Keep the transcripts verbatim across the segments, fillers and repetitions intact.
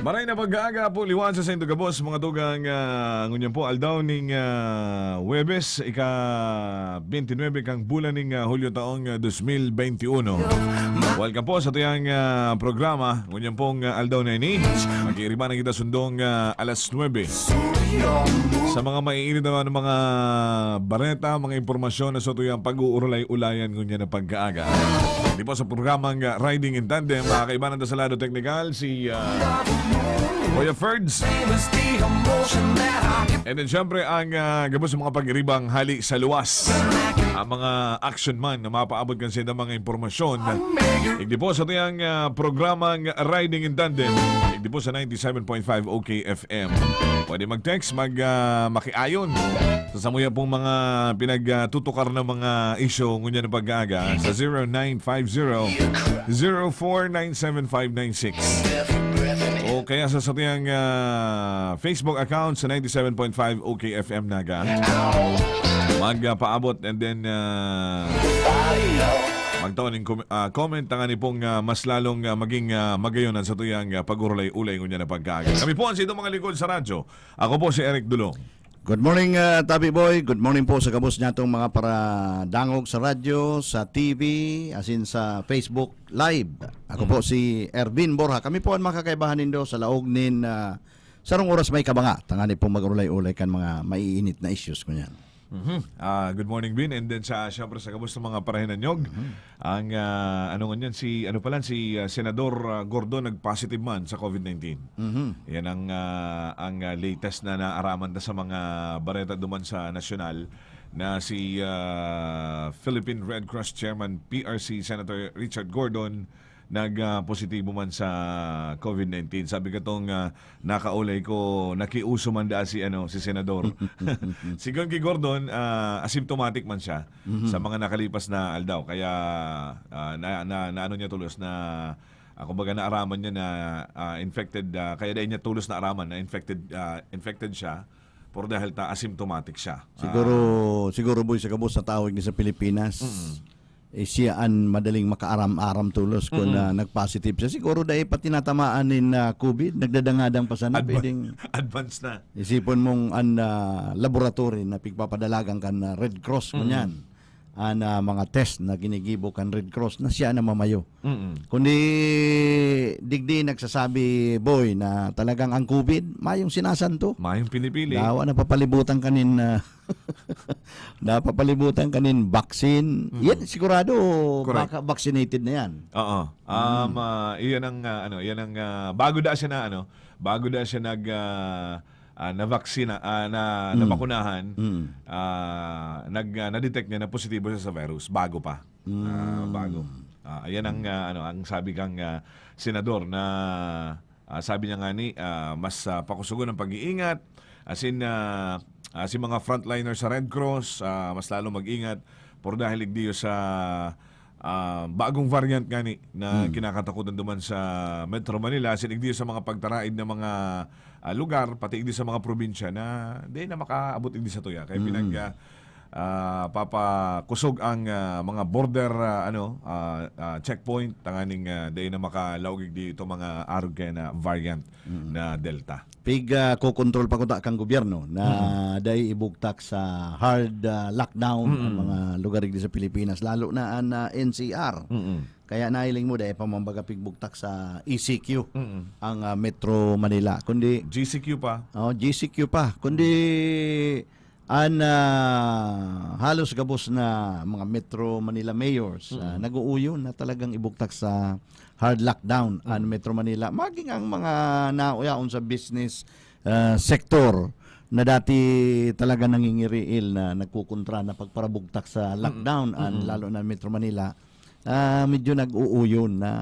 Maray na pag-aaga po, liwan sa saindo gabos, mga tugang, ah, ngunyan po, aldaw ning, ah, Huwebes, ika-twenty-nine kang bulan ning, ah, Hulyo taong, ah, twenty twenty-one. Welcome po sa tuyang, ah, programa, ngunyan pong, ah, aldaw na ini. Mag-iiriba na kita sundong, ah, alas nuebe. Sa mga maiinit naman ng mga bareta, mga impormasyon na sa tuyang pag-uurulay-ulayan ngunyan na pag-aaga. Di po sa programang, ah, Riding in Tandem, mga kaibanan ta sa lado teknikal, si, ah, Kuya Ferds. And then, syempre, ang, ah, gabos sa mga pag-iribang hali sa luwas. Ang mga action man na mapaabot kan sa mga impormasyon. Igdi po sa tuyang, ah, programang Riding in Tandem. Igdi po sa ninety-seven point five O K F M. Pwede mag-text, mag, ah, makiayon sa samuya pong mga pinagtutukar na mga isyu ngunyan na pag-aaga sa zero nine five zero, zero four nine seven five nine six. O kaya sa satuyang, ah, Facebook account sa ninety-seven point five O K F M Naga. Mag, ah, paabot and then, ah, magtao ning com-, ah, comment, tangani pong, ah, mas lalong, ah, maging, ah, magayon ang satuyang, ah, pag-urulay-ulay ngunyan na pag-aaga. Kami po ang sitong mga lingkod sa radyo. Ako po si Eric Dulong. Good morning, ah, Tabi Boy. Good morning po sa gabos niyatong mga paradangog sa radyo, sa T V, asin sa Facebook Live. Ako po si Ervin Borja. Kami po ang makakaibahan nindo sa laog nin, ah, sarong oras may kabanga. Tangani pong mag-ulay-ulay kan mga maiinit na issues ngunyan. Mhm. Ah, good morning, Vin. And then sa, syempre, sa gabos ng mga parahinanyog, ang, ah, ano ngunyan, si, ano pala, si, ah, Senador, ah, Gordon nag-positive man sa covid nineteen. Mhm. Yan ang, ah, ang, ah, latest na naaraman ta sa mga bareta duman sa nasyonal na si, ah, Philippine Red Cross Chairman P R C Senator Richard Gordon nag, ah, positibo man sa covid nineteen. Sabi katong, ah, nakaulay ko, nakiuso man daa si, ano, si Senador. Sigon ki Gordon, ah, asymptomatic man siya Mhm. sa mga nakalipas na aldaw. Kaya, ah, na, na, na ano niya tulos na, ah, kumbaga naaraman niya na, ah, infected, ah, kaya dahil niya tulos naaraman na infected, ah, infected siya, pero dahil ta asymptomatic siya. Siguro, Ah. siguro, boy, sa gabos na tao igdi sa Pilipinas, Mm. eh, siya an madaling makaaram-aram tulos kun, Mm. ah, nag-positive siya. Siguro dahil pa tinatamaan nin, ah, covid, nagdadangadang pa sana, Adva-, pwedeng advance na. Isipon mong an, ah, laboratory na pigpapadalagan kan, ah, Red Cross, Mm. ngunyan. An, ah, mga test na ginigibo kan Red Cross na siya na mamayo. Mm. Kundi digdi nagsasabi, boy, na talagang ang covid, mayong sinasanto. Mayong pinipili. Dawa na papalibutan kanin, ah, napapalibutan kanin vaccine. Mm. Yan, sigurado, Correct. baka vaccinated na yan. Oo. Um, Mm. ah, iyan ang, ah, ano, iyan ang, ah, bago da siya na, ano, bago da siya nag, ah, ah, na-vaccina-, ah, na, Mm. nabakunahan, Mm. ah, nag, ah, na-detect niya na positibo siya sa virus. Bago pa. Ah, Mm. bago. Ah, ayan ang, ah, ano, ang sabi kang, ah, senador na, ah, sabi niya nga ni, ah, mas, ah, pakusugon ang pag-iingat. As in, ah, ah, si mga frontliner sa Red Cross, ah, mas lalo mag-ingat. Por dahil igdiyo sa, ah, bagong variant nga ni na Hmm. kinakatakutan duman sa Metro Manila, as in igdiyo sa mga pagtaraid na mga, ah, lugar, pati igdi sa mga probinsya na di na makaabot igdi sa tuya. Kaya Hmm. pinag, ah, ah, papakusog ang, ah, mga border, ah, ano, ah, ah, checkpoint, tanganing, ah, dai na makalaog igdi itong mga arog kaya na variant Mm. na Delta. Pig, ah, kokontrol pa kuta kang gobyerno na Mm. dai ibugtak sa hard, ah, lockdown ang Mm. mga lugar igdi sa Pilipinas, lalo na ang, ah, N C R. Mm. Kaya nahiling mo, dai pa man baga pigbugtak sa E C Q Mm. ang, ah, Metro Manila. Kundi G C Q pa. Oh, G C Q pa. Kundi an, ah, halos gabos na mga Metro Manila mayors, ah, Mm. nag-uuyon na talagang ibugtak sa hard lockdown an Mm. Metro Manila. Maging ang mga nauyaon sa business, ah, sector na dati talaga nangingiriil na nagkukontra na pagparabugtak sa Mm. lockdown an, Mm. lalo na Metro Manila, ah, medyo nag-uuyon na,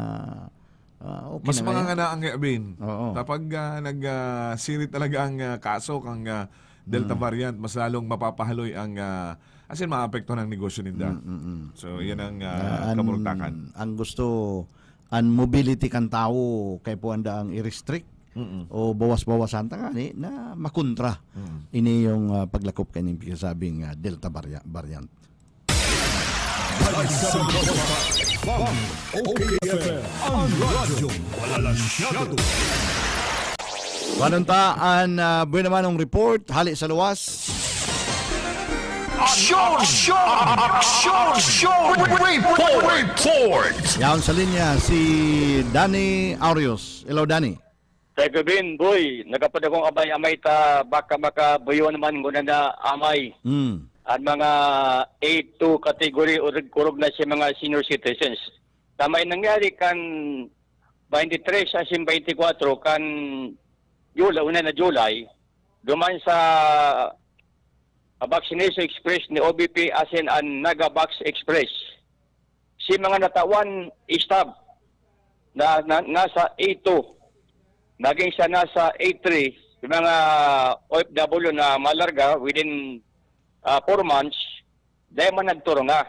ah, okay Mas na ngayon. Mangangana ang Bin. Oo. Kapag, ah, nag, ah, sirit talaga ang, ah, kaso kang, ah, Delta Mm. variant, mas lalong mapapahaloy ang, ah, as in, maapektuhan ang negosyo ninda. Mm, mm, mm. So, yan ang, ah, Na an, kabultakan. Ang gusto, an mobility kan tawo kay puwanda ang i-restrict Mm. o bawas-bawasan ta ngani na makontra Mm. ini yung, ah, paglakop kaning pinasabing, ah, Delta varia-, variant. Ang O K F M, ang radyo, walang masyado. Panon ta an, ah, buena manong report hali sa luwas? Aksyon! Aksyon! Aksyon! Report! Report! Yaon sa linya si Danny Aureos. Hello, Danny. Sir Kevin, boy, nagapod akong amay-amay ta baka makabuyo naman nguna na amay. Hmm. Ang mga A two category, orog-orog na si mga senior citizens. Na may nangyari kan twenty-three asin twenty-four kan July, una na July, duman sa Vaccination Express ni O V P asin an Naga Vax Express. Si mga natawan staff na, na nasa A two, naging sa nasa A three, yung mga O F W na malarga within, ah, four months, dahil man nagturunga.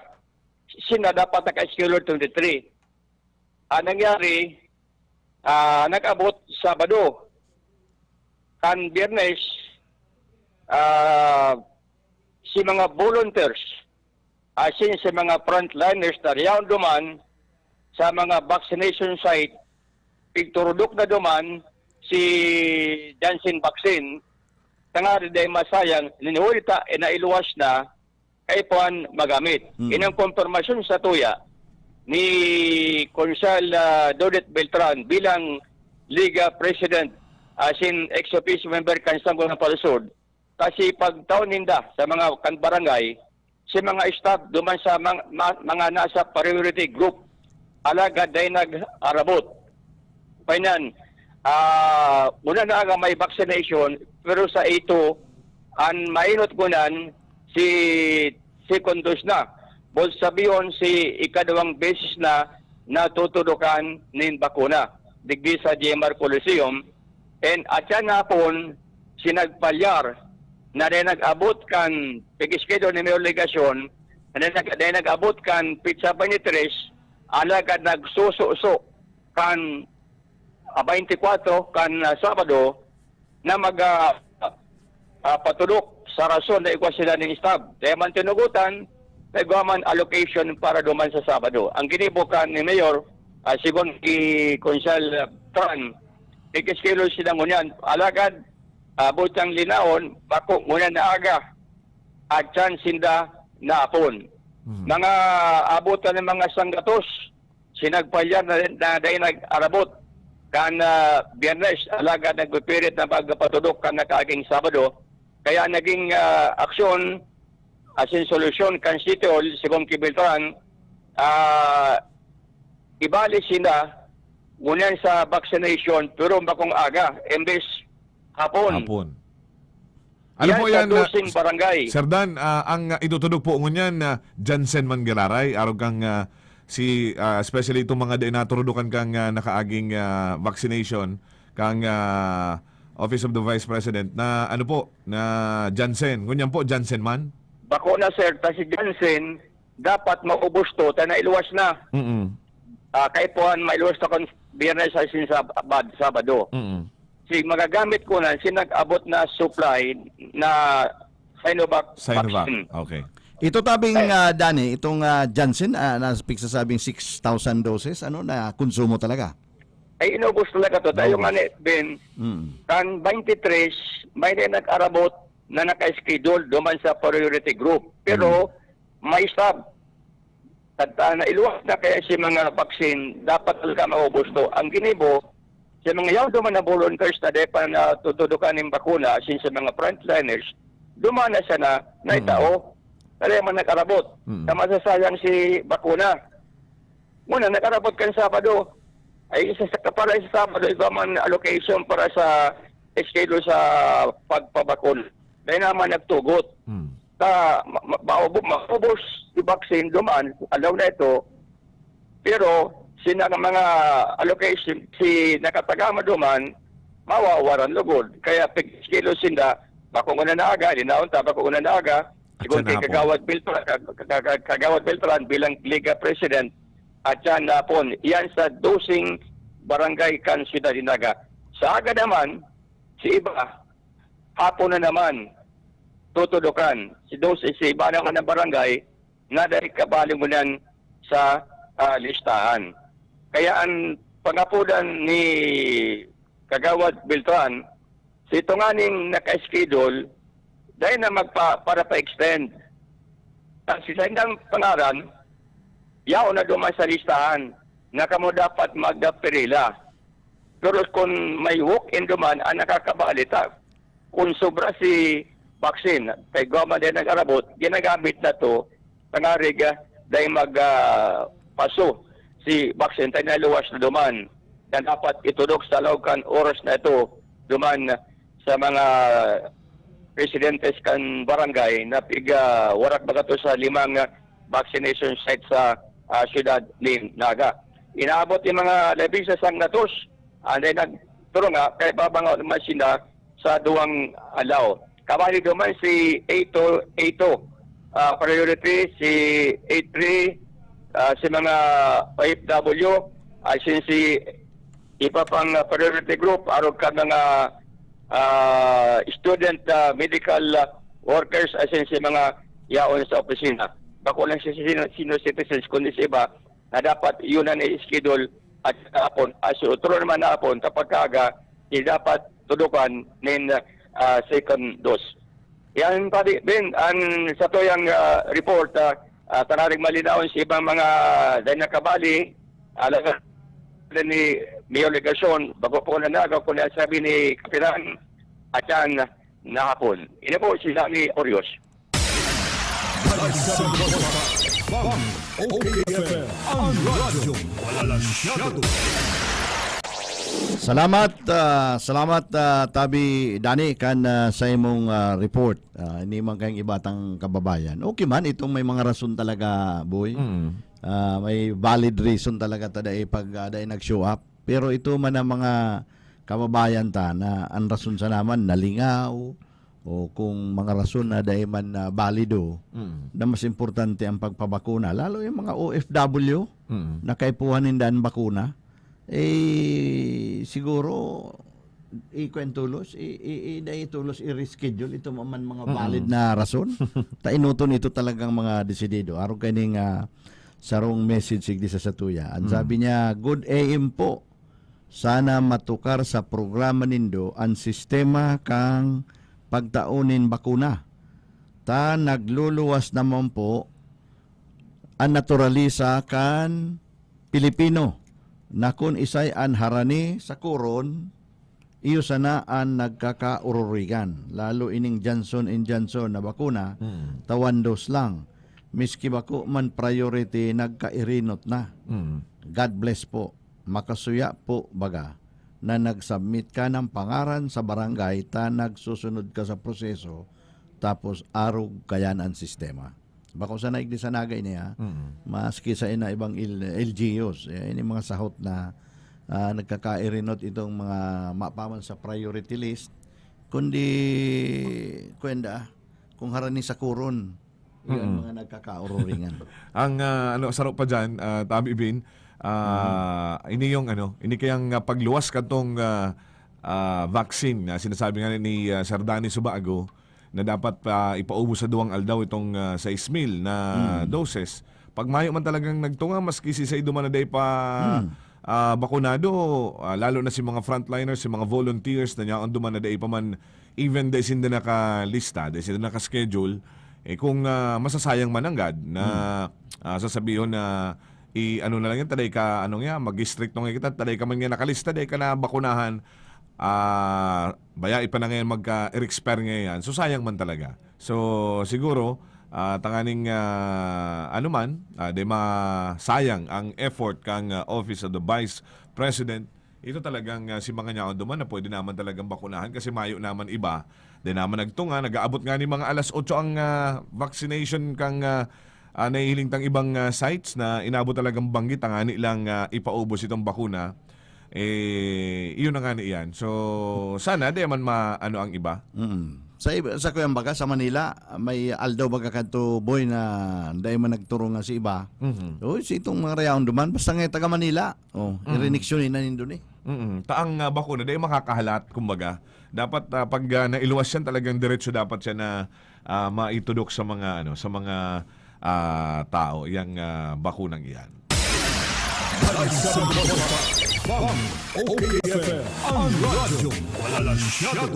Sila dapat naka-schedule twenty-three. Ang nangyari, ah, nag-abot Sabado. Kan Biyernes, ah, si mga volunteers, asin si mga frontliners na riyaon duman sa mga vaccination site, pigturudok na duman si Janssen vaccine, tanganing dai masayang, nin huli ta, eh, nailuwas na, kaipuhan magamit. Mm. Inang konfirmasyon sa tuya ni Konsal, ah, Dodit Beltran bilang Liga President, asin ex officio member kan Sangguniang Palusod, kasi pagtaon ninda sa mga kan barangay, si mga staff duman sa mga, ma-, mga nasa priority group, alagad dai nag-arabot. Kainan, ah, una na nga may vaccination, pero sa ito, an mainot kunan, si second dose na. Bold sabihon, si ikaduwang beses na natutudokan nin bakuna digdi sa G M R Coliseum. And at yan hapon, si nagpalyar na dai nag-abot kan pag-schedule ni Mayor Legacion, na nag-, dai nag-abot kan petsa twenty-three, alagad nagsususo kan, ah, twenty-four kan, ah, Sabado na mag, ah, ah, patudok sa rason na igwa sila nin staff. Dai man tinugotan, may igwa man allocation para duman sa Sabado. Ang ginibo kan ni Mayor, ah, sigon ki Konsal, ah, Tran, ikiskilo sila ngunyan. Alagad, ah, butang linaon, bako ngunyan na aga, at siyan sinda na apon. Mhm. Mga abutan ng mga sanggatos, sinagpalyan na, na dai nag-arabot kan, ah, Biyernes, alagad nagpipirit na magpatudok kan nakaaging Sabado. Kaya naging, ah, aksyon, asin solusyon kan City Hall, sigon ki Beltran, ah, ibalik sinda ngunyan sa vaccination, pero bakong aga, imbes hapon. Hapon. Ano Yan po sa yan, ah, doseng barangay. Sir Dan, ah, ang, ah, itutudok po ngunyan na Janssen man giraray, arog kang, ah, si, ah, especially itong mga di naturudukan kang, ah, nakaaging, ah, vaccination, kang, ah, Office of the Vice President, na ano po, na Janssen. Ngunyan po, Janssen man? Bako na, sir. Ta si Janssen, dapat maubos to, ta nailuwas na. Mm-mm. Ah, kaipuhan, mailuwas na kon Biyernes asin Sab-, Bad-, Sabado. Mm-mm. Si magagamit ko na, si nag-abot na supply na Sinovac Sinovac. Vaccine. Okay. Ito tabing, Eh. ah, Danny, itong, ah, Janssen, ah, na pigsasabing six thousand doses, ano, na konsumo talaga? Ay, inubos talaga to. Tayo Naubos. nga ni Ben, Mm. kan twenty-three, may na nag-arabot na naka-schedule duman sa priority group. Pero Mm. may stop. At, ah, nailuwas na kaya si mga vaccine, dapat talaga maubos to. Ang ginibo, si mga yaon duman na volunteers na di pa natutudukan ng bakuna, asin sa mga frontliners, duman na siya na, Mm. naitao. Talaga man nag-arabot. Mm. Na masasayang si bakuna. Muna, nag-arabot kan Sabado. Ay, isa sa, para sa Sabado, iba man allocation para sa schedule sa pagpabakuna. Dahil naman nagtugot. Mm. Ta, ma-, ma-, maubo-, maubos yung vaccine duman, alaw na ito. Pero, si na-, mga allocation, si nakatagama duman, mawawaran lugod. Kaya, pag-schedule sinda, bako una na aga, di naon ta, bako una na aga, At sigon siya kay na po. Kagawad Beltran, Ka-, Ka-, Ka-, Kagawad Beltran bilang Liga President, at siya na po, iyan sa doseng barangay kan Siyudad Naga. Sa aga naman, si iba, hapon na naman, tutudukan. Si dos, si iba naman ng barangay, na dahil kabali mo niyan sa, ah, listahan. Kaya ang pangapudan ni Kagawad Beltran, Si tunganing naka-schedule, dai na magpa-, para pa-extend. Ang si saindang pangaran, yaon na duman sa listahan na kamo dapat magpirila. Pero kung may walk-in duman, ang nakakabali ta, kung sobra si vaccine, kay igwa man dai nag-arabot, ginagamit na to, tangarig, ah, dai mag, ah, paso si vaccine, tayo naluwas na duman, na dapat itudok sa laog kan oras na ito, duman sa mga residentes kan barangay na piga warak baga to sa limang, ah, vaccination site sa, ah, siyudad nin Naga. Inaabot ni mga labing sa sanggatos, anday nagturunga, kay babanga naman sila sa duwang alaw. Kabali duman si A two, A two, ah, priority, si A three, ah, si mga O F W, asin si iba pang, ah, priority group, arog ka mga, ah, student, ah, medical, ah, workers, asin si mga yaon sa opisina. Bako lang si sino, sino citizens, kundi si iba na dapat yun ang i-schedule at hapon. As otro naman na hapon, kapag kaaga, di dapat tudukan nin, ah, second dose. Yan, Padi Ben, ang sa tuyang, ah, report, ah, ah, tanaring malinawon sa ibang mga dahil nakabali, alaga ni Mayor Legacion, bago po na nagaw, kung sabi ni Kapitan, at yan, na hapon. Ina po, si Danny Orios. Baliktad Balita, Bang, O K F M, ang radyo walang masyado. Salamat, ah, salamat, ah, Tabi Dani, kan, ah, sa imong, ah, report. Ah, ini man kayong iba tang kababayan. Okay man, itong may mga rason talaga, boy. Mm. Ah, may valid reason talaga ta dai pag, ah, dai nag-show up. Pero ito man ang mga kababayan ta na ang rason sa naman, nalingaw, o kung mga rason na dai man na balido, Mm. na mas importante ang pagpabakuna. Lalo yung mga O F W, Mm. na kaipuhan ninda ang bakuna, eh, siguro, ikwen tulos, i, i, i, dai tulos i-reschedule ito man mga Mm. valid na rason. Ta inuton ito talagang mga desidido. Arog kay ning, ah, sarong message sigdi sa satuya. Ang Mm. sabi niya, "Good A M po. Sana matukar sa programa nindo ang sistema kang pagtao nin bakuna. Ta nagluluwas naman po ang naturalisa kan Pilipino na kun isay an harani sa kuron, iyo sana an nagkakaururigan. Lalo ining Johnson and Johnson na bakuna, Mm. ta one dose lang. Miski bako man priority, nagkairinot na. Mm. God bless po. Makasuya po baga na nag-submit ka ng pangaran sa barangay ta nagsusunod ka sa proseso tapos arog kayan ang sistema." Bako sa naig di sa nagay niya, Mm. maski sa ina ibang il, L G Us, eh, ini mga sahot na, ah, nagkakairinot itong mga mapaman sa priority list, kundi, kwenda, kung harani sa kuron, yun Mm. mga nagkakaururingan. Ang ah, ano saro pa diyan, ah, Tabi Bin, ah, ini yung ano, ini kayang ah, pagluwas katong ah, ah, vaccine na sinasabi nga ni ah, Sir Danny Subago na dapat pa ipaubos sa duwang aldaw itong ah, sais mil na Mm. doses. Pag mayo man talagang nagtunga, maski si Saido man na dai pa Mm. ah, bakunado, ah, lalo na si mga frontliners, si mga volunteers na niyaon duman na dai pa man, even dai sinda nakalista, dai sinda naka-schedule, eh kung ah, masasayang man nanggad na ah, sasabihon na i ano na lang yan, taday ka, ano nga, mag-strict nga kita, taday ka man nga nakalista, dai ka na bakunahan, ah, baya ipa na ngayon magka-expire ngayon. So sayang man talaga. So siguro, ah, tanganing ah, ano man, ah, di masayang ang effort kang ah, Office of the Vice President. Ito talagang ah, si mga nyaon duman na pwede naman talagang bakunahan kasi mayo naman iba. Di naman nagtunga, nag-aabot nga ni mga alas otso ang ah, vaccination kang ah, ah, nahihiling tang ibang ah, sites na inabot talagang banggit ang ani lang ah, ipaubos itong bakuna. Eh, iyon na nga ni iyan. So, sana di man ma-, ano ang iba. Mm. Sa iba, sa kuyang baga, sa Manila, may aldaw baga kadto, boy, na dai man nagturong nga si iba. Mhm. Uy, si itong mga rayaon duman, basta nga taga Manila. Oh, Mm. iriniksyon na nindo ni. Mm. Taang ah, bakuna, dai makakahalat, kumbaga. Dapat ah, pag ah, nailuwas yan, talagang diretso dapat siya na ah, maitudok sa mga, ano, sa mga ah, tao, yang ah, bakunang iyan. Baliktad Balita, Bang, O K F M, ang radyo walang masyado.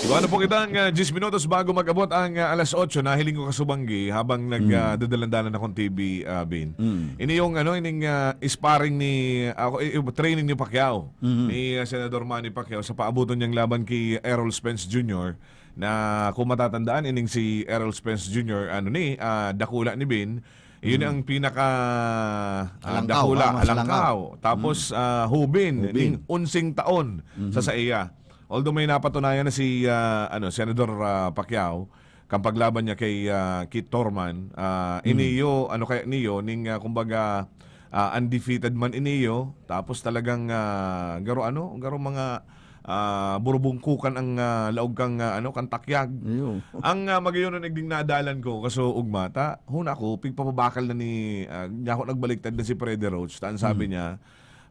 Iwan na po kita ang ah, diyes minutos bago mag-abot ang ah, alas otso. Nahiling ko kasubanggi habang nag ah, dadalandalan akong T V, ah, Bin. Ini yung ano, ining ah, sparring ni, ako, eh, training ni Pacquiao, ni ah, Senador Manny Pacquiao sa paabuton niyang laban kay Errol Spence Junior na kung matatandaan, ining si Errol Spence Junior, ano ni, ah, dakula ni Bin, yun ang pinaka ah, Halangkaw, dakula, ah, mas halangkaw. Tapos ah, hubin, Hubin. ning unsing taon sa saiya. Although may napatunayan na si ah, ano, Senador ah, Pacquiao, kan paglaban niya kay ah, Keith Thurman, ah, iniyo, ano kaya niyo, ning ah, kumbaga, ah, undefeated man iniyo, tapos talagang ah, garo ano, garo mga ah, burubungkukan ang ah, laog kang ah, ano, kang takyag. Iyo. Ang ah, magayon na nagding nadalan ko, kaso ugma, ta, huna ko, pigpapabakal na ni, ah, niya ako nagbaliktad na si Freddy Roach, ta, ang sabi niya,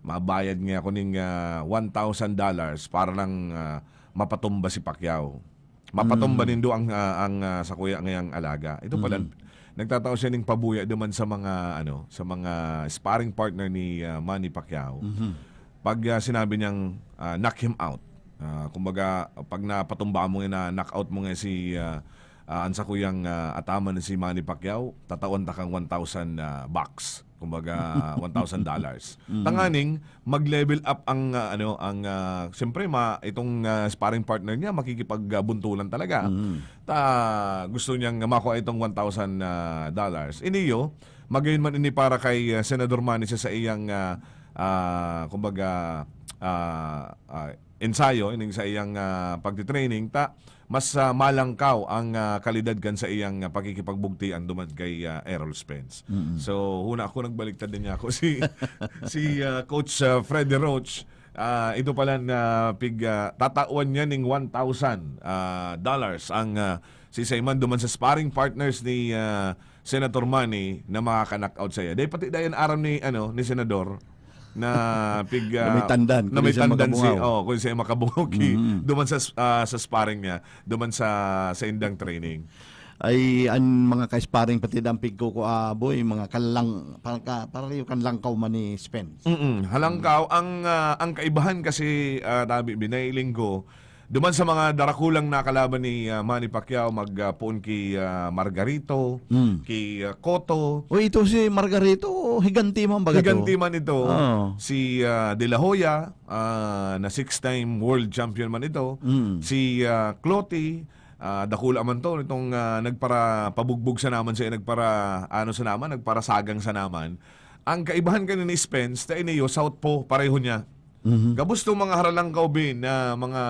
mabayad nga ako ning ah, one thousand dollars para lang ah, mapatumba si Pacquiao. Mapatumba nindo ang ah, ang ah, sa kuya ngayang alaga. Ito pala, nagtatao siya ning pabuya duman sa mga ano, sa mga sparring partner ni ah, Manny Pacquiao. Pag ah, sinabi niyang ah, knock him out. Ah, kumbaga, pag napatumba mo nga na knock out mo nga si ah, ah, ang sakuyang ah, ataman na si Manny Pacquiao, tatawan ta kang one thousand ah, bucks. Kumbaga, one thousand dollars. Tanganing mag-level up ang ah, ano, ang ah, siyempre ma itong ah, sparring partner niya makikipagbuntulan talaga. Ta gusto niyang makuha itong one thousand ah, dollars. Iniyo, magayon man ini para kay ah, Senador Manny sa iyang ah, ah, kumbaga ah, ah, ensayo ining sa iyang ah, pagtitraining, ta mas ah, malangkaw ang ah, kalidad kan sa iyang ah, pakikipagbugtian duman kay ah, Errol Spence. So, huna ako, nagbaliktad din niya ako si si ah, Coach ah, Freddy Roach. Ah, ito pala na pig ah, tatawan niya ning one thousand ah, dollars ang ah, si Simon duman sa sparring partners ni ah, Senator Manny na makaka-knockout sa iya. Dahil pati dayan aram ni ano ni Senador na pig Na may ah, tandan, na kung may di siya tandan si makabungaw. oh, kung siya makabungaw ki duman sa ah, sa sparring niya, duman sa sa indang training. Ay, ang mga ka-sparring pati dampig ko ko aboy, mga kanlang, para, para yung kanlangkaw man ni Spence. Mm, halangkaw ang ah, ang kaibahan kasi ah, tabi binailing ko duman sa mga darakulang nakalaban ni ah, Manny Pacquiao, mag ah, poon ki ah, Margarito, ki ah, Cotto. O ito si Margarito, higanti man baga to? Higanti man ito, Oo. si ah, De La Hoya, ah, na six-time world champion man ito, si ah, Clottey, ah, dakula man to, itong ah, nagparapabugbog sa naman siya, nagpara ano sa naman, nagparasagang sa naman. Ang kaibahan kaini ni Spence, ta iniyo, southpaw, pareho niya. Gabos tong mga haralangkaw bin na mga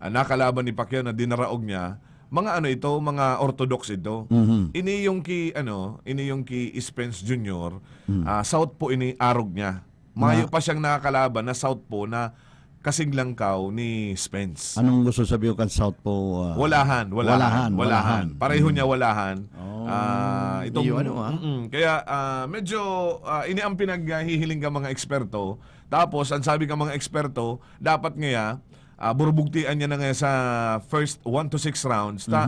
ah, nakalaban ni Pacquiao na dinaraog niya, mga ano ito, mga orthodox ito. Ini yung ki ano, ini yung ki Spence Junior, ah, southpaw ini arog niya. Mayo pa siyang nakakalaban na southpaw na kasing langkaw ni Spence. Anong gusto sabihin kan southpaw? Ah? Walahan, walahan, Walahan, walahan. walahan. Pareho niya walahan. Oh, Ah, itong iyo, ano, ah? Mm-mm. Kaya ah, medyo ah, ini ang pinaghihiling ka mga eksperto. Tapos ang sabi ka mga eksperto, dapat ngaya ah, burubugtian niya na ngaya sa first one to six rounds. Ta,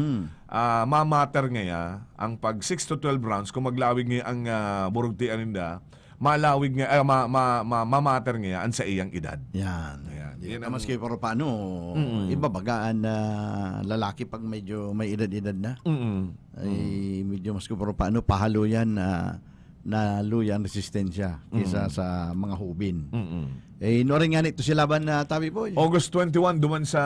ah, mamatter ngaya ang pag six to twelve rounds kung maglawig ngaya ang ah, burugtian ninda. Malawig nga, ah, ma, ma, ma, mamatter ngaya ang sa iyang edad. Yan. Ayan. Yan Yan ang ang maski pero paano, ibabagaan na lalaki pag medyo may edad-edad na. Mm-mm. Ay, medyo maski pero paano, pahalo yan na naluya ang resistensya kaysa sa mga hubin. Mm-mm. Eh, ino rin nga nito si laban na Tabi Boy? August twenty-one duman sa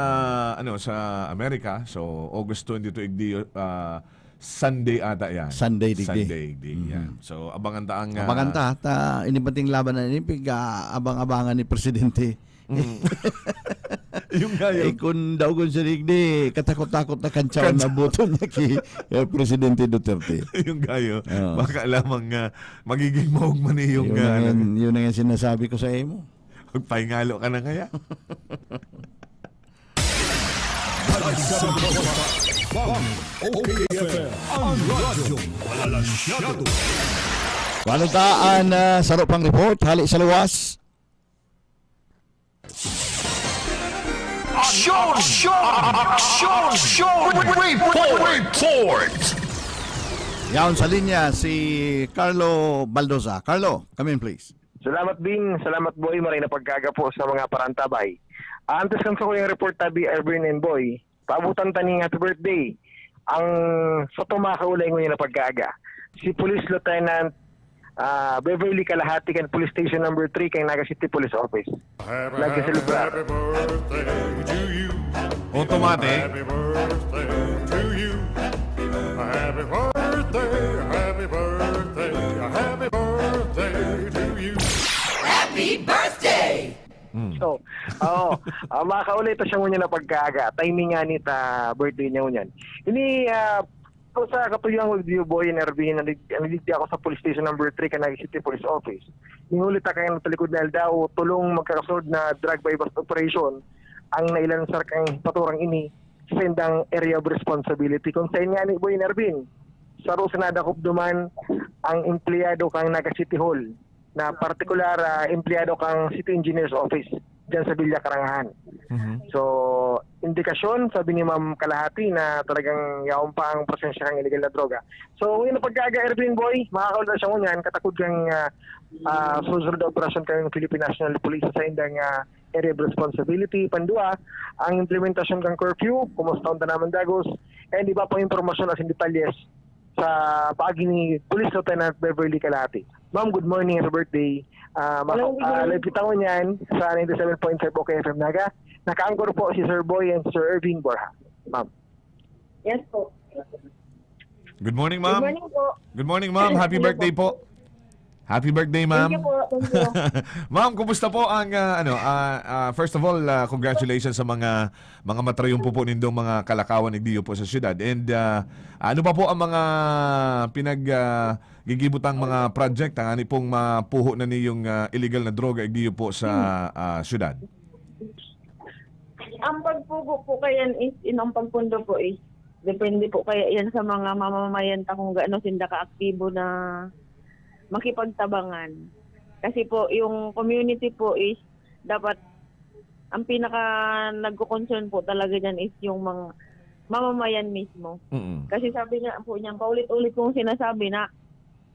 ano sa Amerika. So August twenty-two igdi ah, Sunday ata yan. Sunday digdi. Sunday igdi yan. So abangan ta ang ah, Abangan ta, ta inibating laban na ini, pig, ah, abang-abangan ni Presidente. Mm. Yung kayo. Eh, kung daogon siya digdi, katakot-takot na kantsaw Kantsaw. Na boto niya ki eh, Presidente Duterte. Yung kayo. Oo. Baka lamang ah, magiging maugma ni yung Yun, ah, na yan, ano, yun na yan sinasabi ko sa imo. Magpahingalo ka na kaya? Bang, O K F M, ang radyo walang masyado. Panutaan na saro pang report, hali sa luwas. Aksyon! Aksyon! Aksyon! Report! Report! Yaon sa linya si Carlo Baldoza. Carlo, come in please. Salamat, Bin. Salamat, Boy. Maray na pagkaaga po sa mga parantabay. Antes kan sa kuyang report, tabi, Erwin and Boy, paabutan ta ning happy birthday ang sa tumakaulay ngunyan na pagkaaga, si Police Lieutenant, ah, Beverly Kalahati kan Police Station Number Three kan Naga City Police Office. Nagkaselebrar. Automatic. Happy birthday! So, oo, ah, makakaulay ta siya ngunyan na pagkaaga. Timing nga ni ta birthday niya ngunyan. Ini, ah, sa katuyang ko, Boy and Erwin, nalig- naligdi ako sa police station number three kan Naga City Police Office. Ning huli ta kaya talikod na aldaw, tulong magkakasunod na drug buy-bust operation ang nailansar kan paturang ini sa indang area of responsibility. Kung sa inyo ni Boy and Erwin, saro sa nadakop duman ang empleyado kan Naga City Hall na partikular, ah, empleyado kan City Engineer's Office diyan sa Villa Karangahan. Mhm. So, indikasyon, sabi ni Ma'am Kalahati, na talagang yaon pa ang presensya ng illegal na droga. So, ngayon na pagkaaga, Erwin Boy, makakaulay siya ngunyan, katakod kang, ah, ah, susunod na operasyon kami ng Philippine National Police sa indang, ah, area of responsibility. Pandua, ang implementasyon kang curfew, kumusta ang tanaman dagos, and iba pang impormasyon asin detalyes sa paagi ni Police Lieutenant Beverly Kalahati. Ma'am, good morning, happy birthday. Ah, maka- Hello, good ah, morning. Live kita ngunyan sa ninety-seven point five O K F M Naga. Naka-anchor po si Sir Boy and Sir Erwin Borja. Ma'am. Yes po. Good morning, Good ma'am. Morning po. Good morning, ma'am. Happy Hello birthday po. po. Happy birthday, ma'am. Thank you po. Thank you. Ma'am, kumusta po ang, ah, ano, ah, ah, first of all, ah, congratulations sa mga mga matrayumpo po nindong mga kalakawan igdiyo po sa syudad. And, ah, ano pa po ang mga pinag, ah, gigibutang mga project ang ani pong mapuho na niyong, ah, illegal na droga igdiyo po sa, ah, syudad? Ang pagpugo po kaya is, in ang pagpundo po is, depende po kaya yan sa mga mamamayan ta kung gaano sinda kaaktibo na makipagtabangan. Kasi po, yung community po is dapat ang pinaka nagko-concern po talaga diyan is yung mga mamamayan mismo. Mm. Kasi sabi nga po niyan, paulit-ulit kong sinasabi na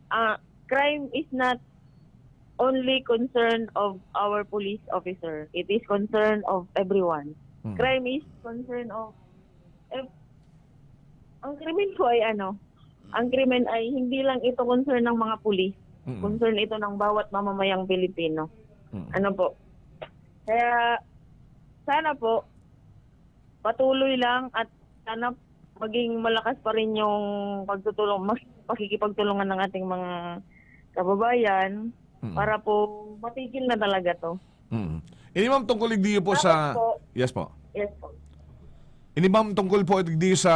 ah, crime is not only concern of our police officer. It is concern of everyone. Mm. Crime is concern of ev- ang krimen po ay ano, ang krimen ay hindi lang ito concern ng mga pulis. Mm. Concern ito ng bawat mamamayang Pilipino. Mm. Ano po? Kaya sana po patuloy lang at sana maging malakas pa rin yung pagtutulong, mas pakikipagtulungan ng ating mga kababayan Mm. para po matigil na talaga to. Mm. Ini ma'am tungkol igdiyo po Tapos sa po, Yes po. Yes po. Ini ma'am tungkol po igdiyo sa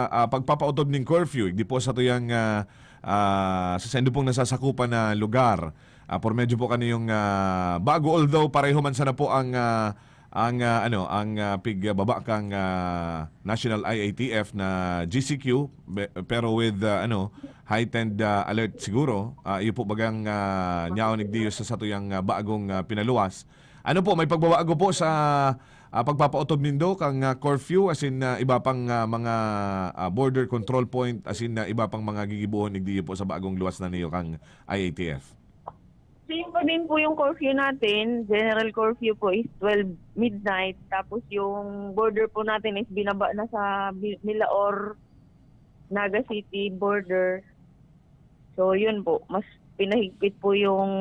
ah, pagpapautob ning curfew, igdi po sa tuyang ah, ah, sa saindo pong nasasakupan na lugar. Ah, por medyo po kaniyong ah, bago, although pareho man sana po ang ah, ang ah, ano, ang ah, pigbaba kang ah, National I A T F na G C Q, be- pero with ah, ano, heightened ah, alert siguro. Ah, iyo po bagang ah, nyaon igdiyo sa satuyang ah, bagong ah, pinaluwas. Ano po, may pagbabago po sa ah, pagpapautob nindo kang ah, curfew, as in ah, iba pang ah, mga ah, border control point, as in ah, iba pang mga gigibohon igdiyo po sa bagong luwas na niyo kang I A T F? Same pa din po yung curfew natin. General curfew po is twelve midnight. Tapos yung border po natin is binaba na sa Bi- Milaor, Naga City border. So yun po, mas pinahigpit po yung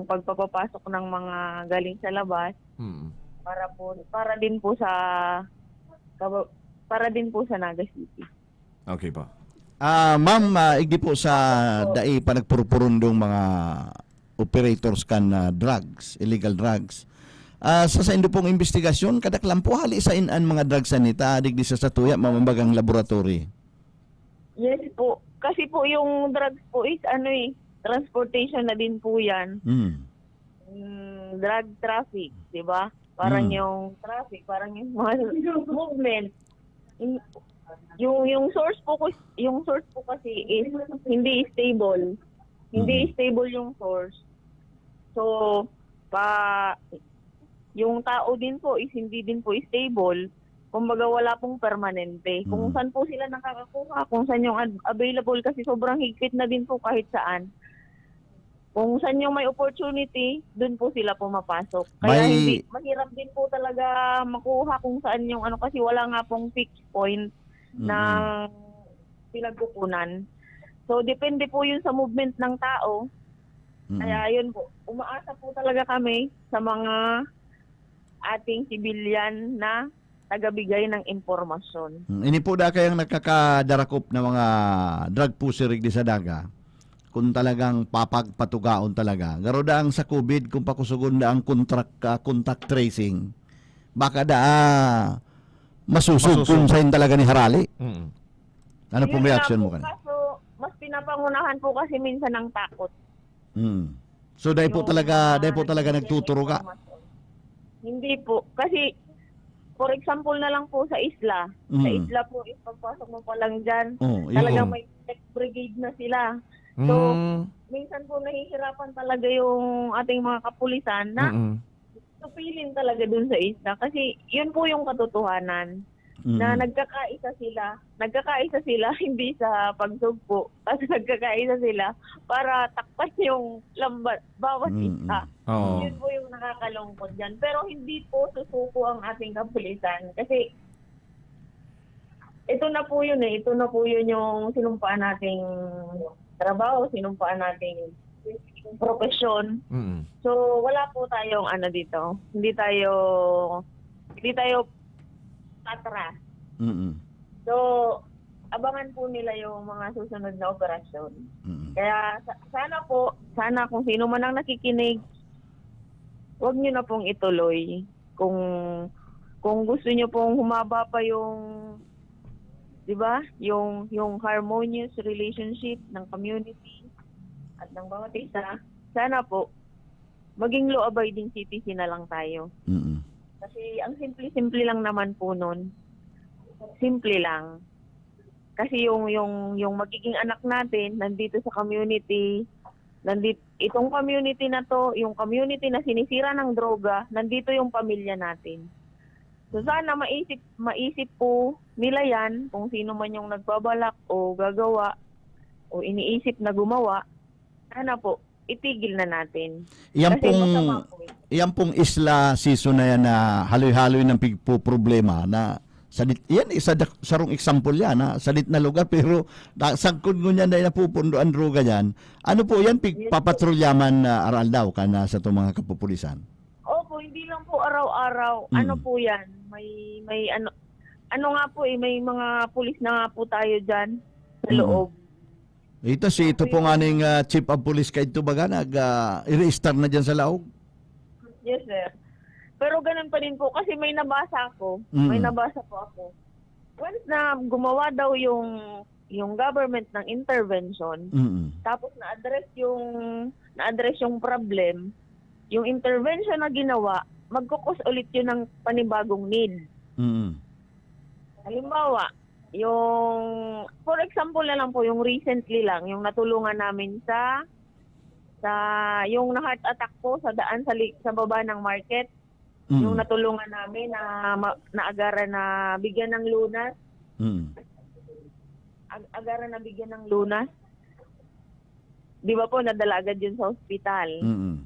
pagpapapasok ng mga galing sa labas Hmm. para po para din po sa kaba- para din po sa Naga City. Okay po. Ah, ma'am, ah, igdi po sa dai pa nagpurupurundong mga operators kan ah, drugs, illegal drugs. Ah, sa saindo pong investigasyon, kadaklan po hali sa in-an mga drugs sa nita, digdi sa satuya, mamambagang laboratory. Yes po. Kasi po yung drugs po is ano eh, transportation na din po yan. Hmm. Mm, drug traffic, di ba? Parang Mm. yung traffic, parang yung mga movement. In- Yung yung source po ko yung source po kasi is hindi stable. Hindi Mhm. stable yung source. So pa yung tao din po is hindi din po stable. Kumbaga wala pong permanente. Kung Mhm. saan po sila nakakakuha, kung saan yung ad- available kasi sobrang higpit na din po kahit saan. Kung saan yung may opportunity, dun po sila pumapasok. Kaya May hindi, mahirap din po talaga makuha kung saan yung ano, kasi wala nga pong fixed point Mm. ng pinagkukunan. So, depende po yun sa movement ng tao. Mm. Kaya yun po, umaasa po talaga kami sa mga ating sibilyan na tagabigay ng impormasyon. Hmm, ini po da kayang nakakadarakop na mga drug pusher digdi sa Naga, kung talagang papagpatugaon talaga. Garo da ang sa COVID, kung pakusugon da ang contract, ah, contact tracing, baka da, ah, masusog Masusog. kung sain talaga ni harali. Mm. Ano pong Yun nga reaksyon po, mo kanina? Kaso, mas pinapangunahan po kasi minsan ang takot. Hmm. So, dahil po Yung talaga, mga dahil po talaga nagtuturuga? impormasyon. Hindi po. Kasi, for example na lang po sa isla. Sa Mm. isla po, is pagpasok mo pa lang dyan, Oh, talagang yun. may tech brigade na sila. So, Mm. minsan po nahihirapan talaga yung ating mga kapulisan na Mm. supilin talaga dun sa isla. Kasi, yun po yung katotohanan. Mm. Na nagkakaisa sila. Nagkakaisa sila, hindi sa pagsugpo. Kasi nagkakaisa sila para takpan yung lambat, bawat Mm. isa. Oo. Yun po yung nakakalungkot dyan. Pero hindi po susuko ang ating kapulisan. Kasi ito na po yun eh. Ito na po yun yung sinumpaan nating trabaho, sinumpaan nating profesyon. Mm. So, wala po tayong ano dito. Hindi tayo, hindi tayo patras. Mm. So, abangan po nila yung mga susunod na operasyon. Mm. Kaya sa- sana po, sana kung sino man ang nakikinig, wag nyo na pong ituloy. Kung kung gusto nyo pong humaba pa yung, di ba, yung yung harmonious relationship ng community at ng bawat isa, sana po maging law-abiding citizen na lang tayo. Mm. Kasi ang simple-simple lang naman po nun. Simple lang. Kasi yung yung yung magiging anak natin nandito sa community, nandito itong community na to, yung community na sinisira ng droga, nandito yung pamilya natin. So sana maisip maisip po nila yan kung sino man yung nagbabalak o gagawa o iniisip na gumawa, sana po itigil na natin. Yan Kasi pong masama po yun. Yan pong isla season na yan na haloy-haloy ng pigpoproblema na sadit, yan isa da- sarong example yan, ha? Sadit na lugar pero na, sangkod ngunyan na napupundo ang droga yan. Ano po yan? Pig, Yes po. Papatrolyaman na aral daw ka na sa itong mga kapupulisan? Opo, hindi lang po araw-araw. Mm. Ano po yan? May, may ano, ano nga po eh, may mga pulis na nga po tayo dyan sa Mm. loob. Ito si, ito po nga ning, ah, chief of police kaidto baga nag, ah, i-register na diyan sa laog. Yes, sir. Pero ganun pa din po kasi may nabasa ako. Mm. May nabasa po ako. Once na gumawa daw yung yung government ng intervention, Mm. tapos na-address yung na-address yung problem, yung intervention na ginawa, magkukos ulit yun ng panibagong need. Mm. Halimbawa, yung, for example na lang po, yung recently lang, yung natulungan namin sa, sa, yung na-heart attack po sa daan sa, li- sa baba ng market, Mm. yung natulungan namin na ma- naagaran na bigyan ng lunas, Mm. ag- agaran na bigyan ng lunas, di ba po, nadala agad yun sa hospital. Mm.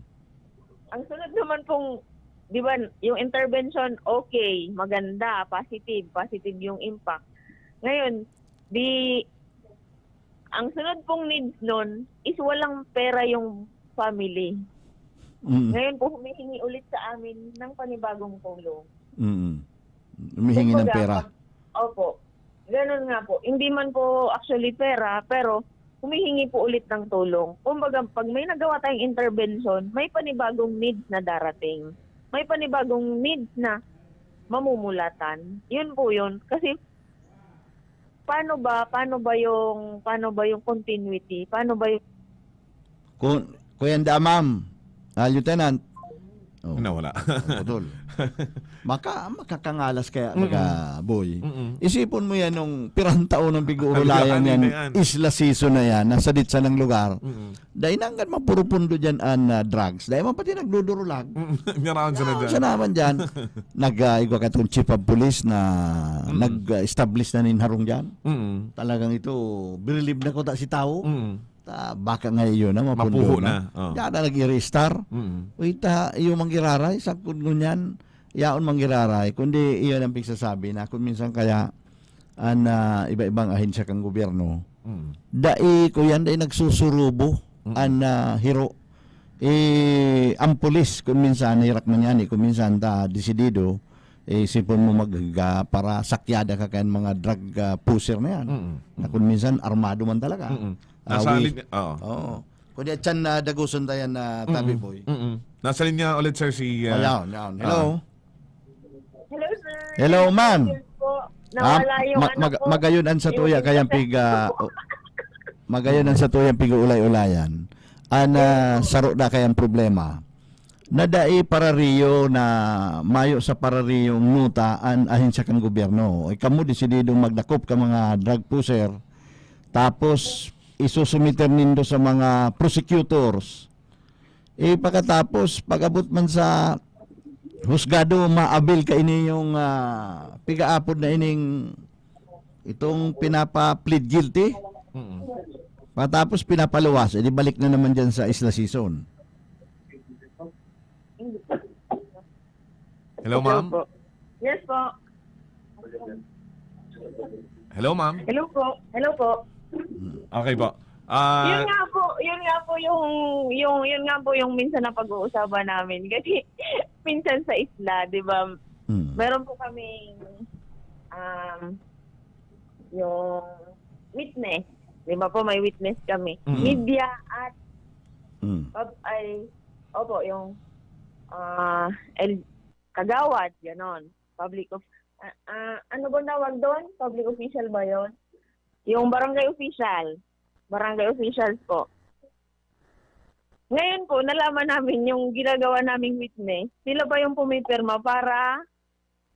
Ang sunod naman pong, di ba, yung intervention, okay, maganda, positive, positive yung impact. Ngayon, di, ang sunod pong needs nun is walang pera yung family. Mm. Ngayon po, humihingi ulit sa amin ng panibagong tulong. Mm. Humihingi ng Kumbaga, pera. pag- Opo. Ganun nga po. Hindi man po actually pera, pero humihingi po ulit ng tulong. Kumbaga, pag may nagawa tayong intervention, may panibagong needs na darating. May panibagong needs na mamumulatan. Yun po yun. Kasi, paano ba, paano ba yung, paano ba yung continuity? Paano ba yung Kun, Kuya Nda, ma'am, ah, Lieutenant. Oh. Nawala. Oh, putol. Maka, makakangalas kaya, Mm-mm. baga, boy. Mm-mm. Isipon mo yan nung pirang taon ng pig-uurulayan Kanina, yan, kanina yan. Isla season na yan, nasa ditsa ng lugar. Mm-mm. Dahil nanggan mapurupundo dyan ang, ah, drugs. Dahil man pati nagdudurulag. Mm, ngaraon siya na Ngaraon dyan. siya naman dyan. Nag, ah, igwa ka itong chief of police na Mm. nag-establish na nin harong dyan. Mm. Talagang ito, birilib na kuta si tao. Mm. ta, baka nga iyo na, mapundo Mapuho na. na, oh. Diyan na nag-i-restart. Mm. Uy, ta, iyo manggiraray, sagkod ngunyan, yaon manggiraray. Kundi iyon ang pigsasabi na kung minsan kaya an, ah, iba-ibang ahensya kan gobyerno, Mm. dai, kuyan, dai nagsusurubo Mm. an, ah, hiro. Eh, ang pulis, kung minsan, hirak man yan eh, kung minsan ta desidido, eh, sipon mo mag-, ah, para sakyada ka kan mga drug, ah, pusher na yan. Mm. Na kung minsan, armado man talaga. Mm. Ah, Nasa we- alin-, oo. Oo. Kundi at siyan na daguson tayo na tabi, Mm. boy. Mm. Nasa linya ulit, sir, si, ah, Wala, wala. ah, Hello? Hello, sir. Hello, ma'am. Yun po. Ah, Nawala yung mag-, ano mag-, ko. magayon ang sa Yung tuya, kayang internet pig-, ah, ko. o-, magayon ang sa tuyang pig-uulay-ulayan. An, ah, Yes po. saro na kayang problema. Nadai parariyo na mayo sa parariyong nota an ahensya kan gobyerno. Ikaw mo desididong magdakop ka mga drug pusher, tapos isusumiter nindo sa mga prosecutors. Eh, pagkatapos, pag-abot man sa husgado, maabil ka ini yung, ah, pigaapod na ining, itong pinapa-plead guilty. Mm. Pagkatapos, pinapaluwas, edi balik na naman dyan sa isla season. Hello, Hello ma'am? po. Yes po. Hello, ma'am? Hello po. Hello po. Okay po. Ah, Yun nga po, yun nga po yung, yung, yun nga po yung minsan na pag-uusapan namin. Kasi minsan sa isla, di ba, Hmm. meron po kaming, um, yung witness. Di ba po, may witness kami. Mm. Media at Hmm. pub-, ay, opo, yung, ah, el-, kagawad, ganon. Public of, ah, ah, ano bang tawag doon? Public official ba yon? Yung barangay official. Barangay officials po. Ngayon po, nalaman namin yung ginagawa naming witness. Sila pa yung pumipirma para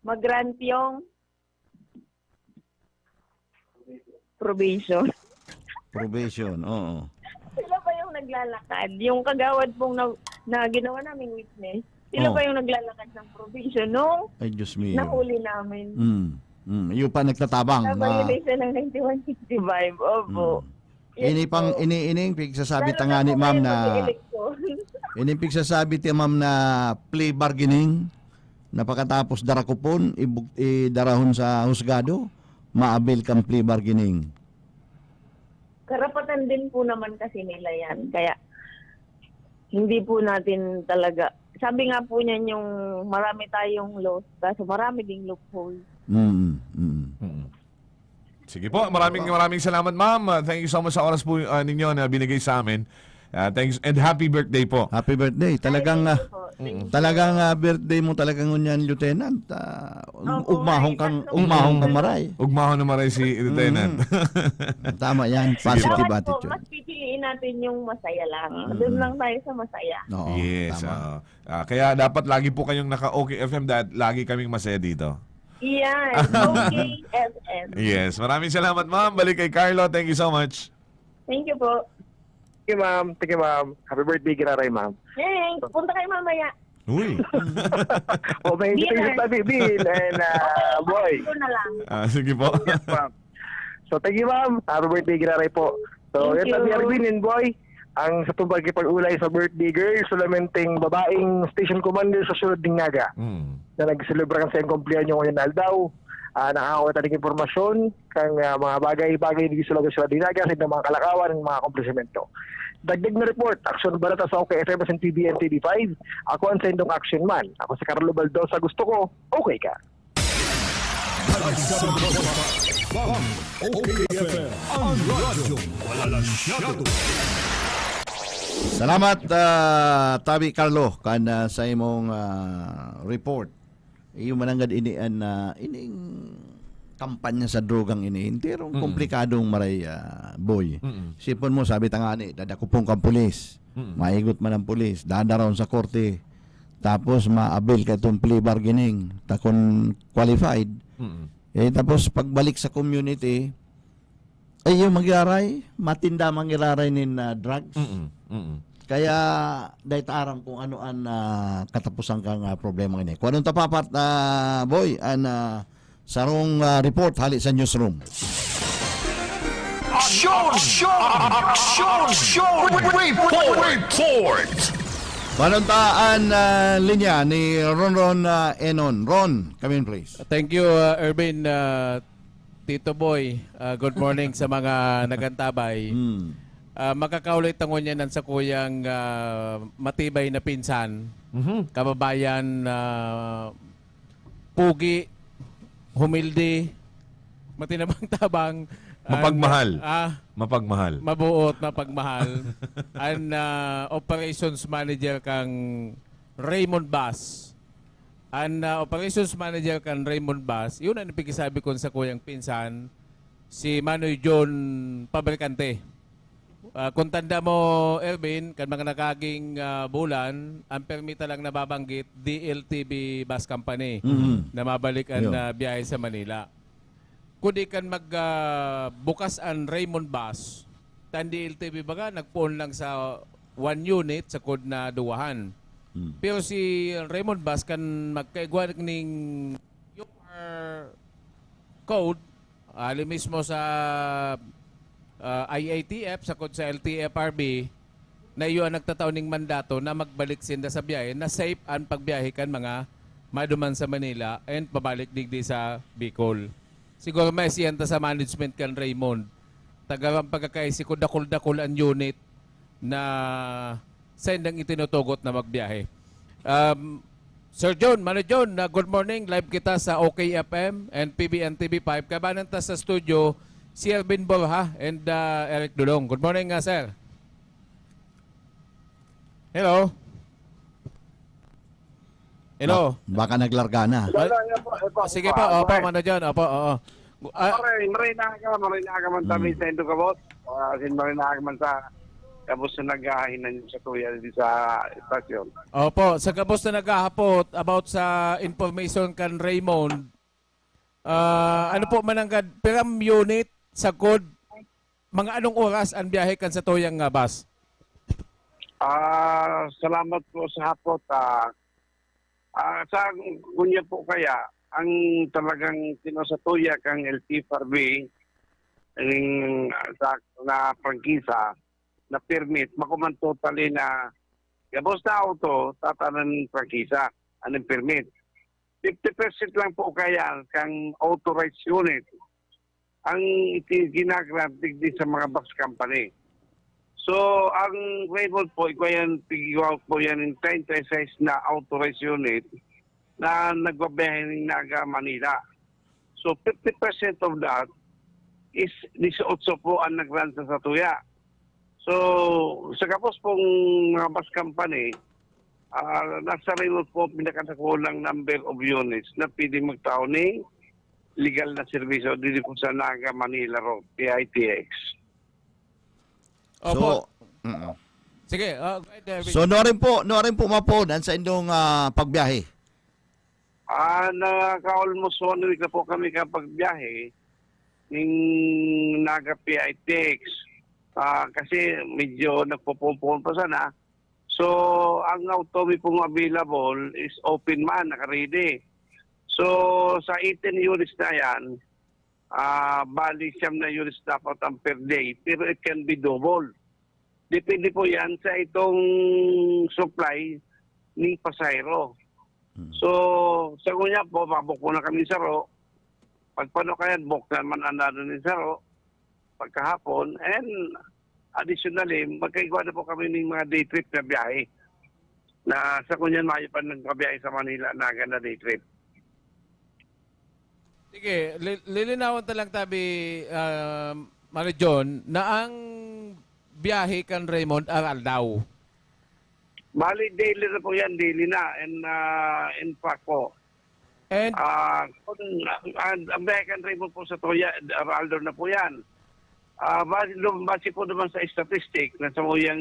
mag-grant yung probation. Probation, oo. Sila pa yung naglalakad. Yung kagawad pong na, na ginawa naming witness, sila Oh. pa yung naglalakad ng probation nung Ay, Diyos mio. nahuli namin. Mm. Mm. Yung pa nagtatabang Sa na violation ng ninety-one sixty-five, opo. Mm. Yes Ini pang, po. ini, ini yung pigsasabi Lalo ta na ngani, po ma'am, ngayon na mag-eleksyon. Ini yung pigsasabi ti, ma'am, na plea bargaining na pagkatapos darakupon, ibug-, idarahon sa husgado, maabil kang plea bargaining. Karapatan din po naman kasi nila yan. Kaya hindi po natin talaga, sabi nga po niyan yung marami tayong laws, kaso marami ding loophole. Mm, mm. Mm. Sige po, maraming, maraming salamat, ma'am. Ah, thank you so much sa oras po, ah, ninyo na binigay sa amin. Ah, thanks and happy birthday po. Happy birthday. Talagang, Ay, thank ah, you po. Thank you. talagang, ah, birthday mo talaga ngunyan, Lieutenant. Ah, um, Opo, ugmahon ay, kang, tatlo ugmahon kang Mm. maray. Ugmahon na maray si Lieutenant. Mm. Tama yan. Sige. Positive Dapat po, attitude. mas pipiliin natin yung masaya lang. Mm. Doon lang tayo sa masaya. Oo, Yes, tama. oo. Ah, kaya dapat lagi po kayong naka-OK F M dahil lagi kaming masaya dito. Yes, OK F M. Yes. Maraming salamat, ma'am. Balik kay Carlo. Thank you so much. Thank you po. Thank you, ma'am. Thank you, ma'am. Happy birthday, Giraray, ma'am. Hey, punta kayo mamaya. Uy. Oh, may Beer. invitation pa, Bibi, and, uh, Okay, boy. ito na lang. Ah, sige po. Yes, ma'am. So, thank you, ma'am. Happy birthday, Giraray po. So, Thank yan, Tabi you. Arvin and boy, ang sa tumbang kipag-ulay sa birthday girl, solamente babaeng station commander sa Siyudad ng Naga Mm. na nagselebra kan sa iyang kumpleanyo ngayon na aldaw. Ah, nakakakuha tayo ng impormasyon kan, ah, mga bagay-bagay dito sa lugar sa Dinaga, sa inyong mga kalakawan, ng mga akomplishmento. Dagdag na report, aksyon balita sa OK F M and T V N T V five. Ako ang sendong action man. Ako si Carlo Baldosa. Gusto ko, okay ka. Bang, OK F M, ang radyo, walang siyado. Salamat, ah, Tabi Carlo, kan, ah, sa imong, ah, report. Iyo mananggad ini an, ah, ining kampanya sa drogang ini. Enterong Mm. komplikadong maray, ah, boy. Mm. Sipon mo, sabi ta nga ni, dadakupon kang pulis. Mm. Maigot man ang pulis, dadaraon sa korte. Tapos, maabil ka itong plea bargaining. Ta kun qualified. Mm. Eh, tapos, pagbalik sa community, ay, yung mag-iraray, matinda mang iraray nin, ah, drugs. Mm, mm. Kaya, dahil ta aram kung ano ang, ah, katapusan kang, ah, problema ini. Kung anong tapapat, ah, boy, ang, ah, sarong, ah, report hali sa newsroom. Ang Show, show, show, show report. Report. Manunta an, ah, linya ni Ronron, ah, Enon. Ron, come in, please. Thank you, uh, Erwin, uh, Tito Boy. Uh, good morning sa mga nagantabay. Hmm. Uh, makakaulay ta ngunyan an sakuyang, uh, matibay na pinsan, Mhm. kababayan, uh, pugi, humilde, matinabang-tabang, Mapagmahal. and, ah, Mapagmahal. mabuot, mapagmahal. An, ah, operations manager kang Raymond Bass. An, ah, operations manager kan Raymond Bass, yun ang pigisabi ko sa kuyang pinsan, si Manoy John Pabricante. Ah, kung tanda mo, Erwin, kan mga nakaaging, ah, bulan, ang permita lang nababanggit, D L T V Bus Company, Mhm. na mabalik ang, Yun. ah, biyahe sa Manila. Kundi kan mag, ah, bukas ang Raymond Bus, tan D L T V baga, nagpoon lang sa one unit, sa code na duwahan. Hmm. Pero si Raymond Bus kan magkaigwa ning Q R code, ali mismo sa, ah, I A T F, sa kod sa L T F R B, na iyo ang nagtatao ning mandato na magbalik sinda sa biyahe, na safe ang pagbiyahe kan mga maduman sa Manila and pabalik digdi sa Bicol. Siguro may siyan ta sa management kan Raymond. Tagaran pagkakaisi ko, dakul-dakul ang unit na saindang itinutugot na magbiyahe. Um, Sir John, Mano John, na good morning. Live kita sa O K F M and P B N T V five. Kabanan ta sa studio, si Erwin Borja and, uh, Eric Dulong. Good morning, uh, sir. Hello? Hello? Ba-, baka naglarga na. Ay, Wala, yan po, yan po. sige po, Ah, opo, okay. Mano John, opo, oo. Ah, Maray, maray na aga, maray na aga man tabi Hmm. sa indo gabos. Ah, sin maray na aga man sa gabos na naghahinan sa tuya di sa estasyon. Opo, sa gabos na naghahapot about sa information kan Raymond, ah, ano po mananggad, piram unit, sagkod, mga anong oras ang biyahe kan sa tuyang, ah, bus? Ah, salamat po sa hapot, ah, Ah, sa kunya po kaya, ang talagang kinusatuya kang L T F R B, ning, ah, sa, na prangkisa, na permit, makuman totally na gabos na auto, tatanan prangkisa, anong permit. Fifty percent lang po kaya kang authorized unit ang iti-, ginagrant digdi sa mga bus company. So, ang Raymond po, ikaw yan, tigwa po yan, yung treinta y seis na authorized unit na nagbabiyahe ng Naga, Manila. So, fifty percent of that is dieciocho po ang nag-grant sa satuya. So, sa gabos pong mga bus company, ah, nasa Raymond po ang pinakadakulang number of units na pwede magtao ni legal na serbisyo dito po sa Naga Manila Road, P I T X. Opo. So, mm. Sige, ah, go ahead, Erwin. So, nuarin po, nuarin po mapod ang sa indong, ah, pagbiyahe? Ah, naka-almost one week na po kami kapag biyahe ning Naga P I T X. Ah, kasi medyo nagpupumpon pa sana. So, ang auto mi pong available is open man, naka-ready. So, sa eighteen units na yan, ah, bali siyam na units dapat ang per day, pero it can be double. Depende po yan sa itong supply ni pasahero. Hmm. So, sa ngunya po, mabok muna kami saro. Pagpano kaya, bok naman ang dado ni saro. Pagkahapon, and additionally, magkaigwa na po kami ng mga day trip na biyahe. Na sa kunyan, mayo pa nagkabiyahe sa Manila na ganda day trip. Sige, li-, lilinawan ta lang tabi, ah, Mano John, na ang biyahe kan Raymond aral daw. Bali, daily na po yan, daily na. And, ah, in fact po, And ah, kung, ah, ang biyahe kan Raymond po sa Toya, aral daw na po yan. Ah, base, base po naman sa statistic na sa uyang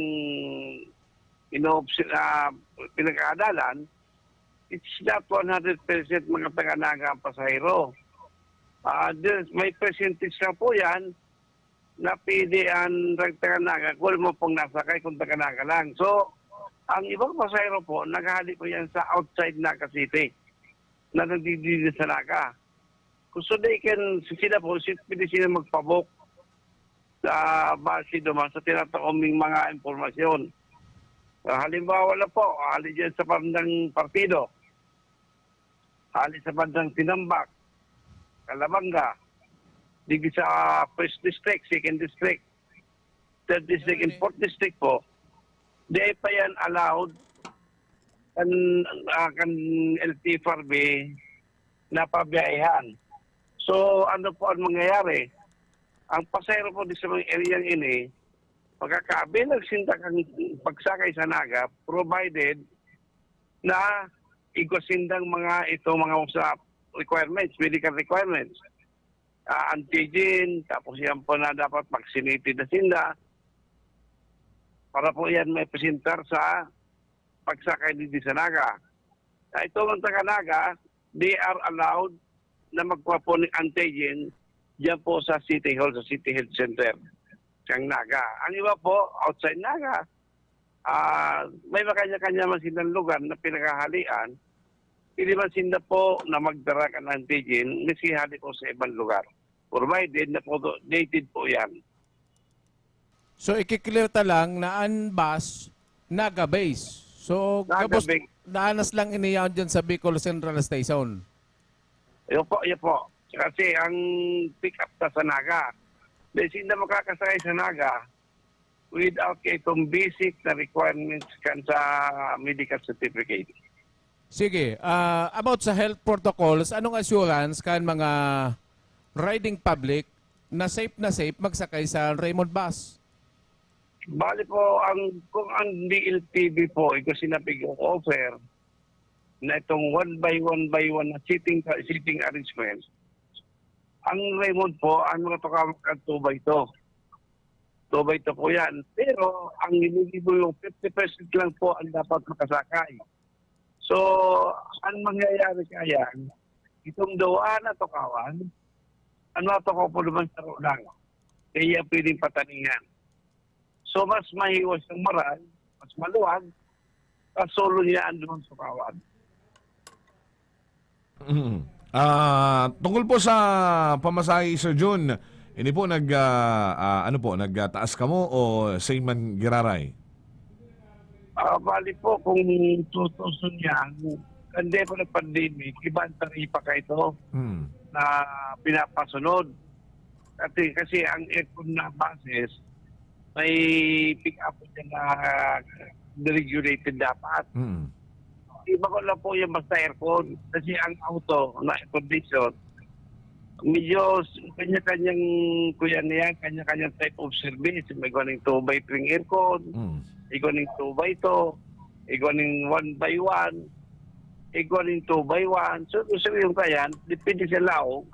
inoobs-, ah, pinag-aadalan, it's not one hundred percent mga taga-Naga ang pasahero. Ah, there's, may percentage lang po yan na pwede ang taga-Naga, kung mo pong nasakay kung taga-Naga lang. So, ang ibang pasahero po, naghahali po yan sa outside Naga City na nagdidili sa Naga. Kung so they can, sila po, si-, pwede sila magpabok. sa base duman sa tinataoming mga impormasyon. Ah, halimbawa na po, hali dyan sa bandang Partido, hali sa bandang Tinambac, Calabanga, digdi sa first district, second district, third district, and fourth district po, di pa yan allowed kan, ah, kan L T F R B na pabiyahehan. So, ano po ang mangyayari? Ang pasahero po di sa mga area ini, makakabilang sinda kan pagsakay sa Naga, provided na igwa sindang mga, itong mga sa requirements, medical requirements. Ah, antigen, tapos yan po na dapat vaccinated na sinda para po yan may presentar sa pagsakay digdi sa Naga. Sa itong mga taga Naga, they are allowed na magkuha po ng antigen diyan po sa City Hall, sa City Health Center, kang Naga. Ang iba po, outside Naga, ah, may makanya-kanya man silang lugar na pinaghahalian. Pwede man sinda po na magdara kan antigen, maski hali po sa ibang lugar. Provided na po, dated po yan. So, ikiklear ta lang na ang bus, Naga-based. So, gabos, Naga-based. Naanas lang ini yaon dyan sa Bicol Central Station. Yun po, yun po. Kasi ang pick up ta sa Naga, di sinda makakasakay sa Naga without kay itong basic na requirements kan sa medical certificate. Sige, ah, about sa health protocols, anong assurance kan mga riding public na safe na safe magsakay sa Raymond Bus? Bali po, ang, kung ang D L T B po, ito sinapig offer na itong one by one by one na seating, seating arrangement, ang Raymond po, ang mga tukawag ang two by two. Two by two po yan. Pero ang inigibo yung fifty percent lang po ang dapat makasakay. So, ang mangyayari kaya, itong duwa na tukawan, ang mga tukaw po naman sa lang. Kaya pwedeng pataningan. So, mas mahiwas ang maral, mas maluwag, kasolo niya ang duwang tukawan. Mm. Ah, tungkol po sa pamasahe, Sir Jun, hindi po nag ah, ah, ano po, nagtaas kamo o same man giraray? Ah, bali po, kung tutusin niya, hindi pa nag-pandemic, iba ang taripa ka ito Hmm. na pinapasunod. Kasi, kasi ang aircon na buses, may pick up dyan na deregulated dapat. Hmm. Iba ko lang po yung basta aircon. Kasi ang auto na air condition, medyo s- kanya-kanyang kuya niya, kanya-kanyang type of service. May ganing two by three aircon, Hmm. may ganing two by two, may ganing one by one, may ganing two by one. So, gusto yung kaya, depende sa laog.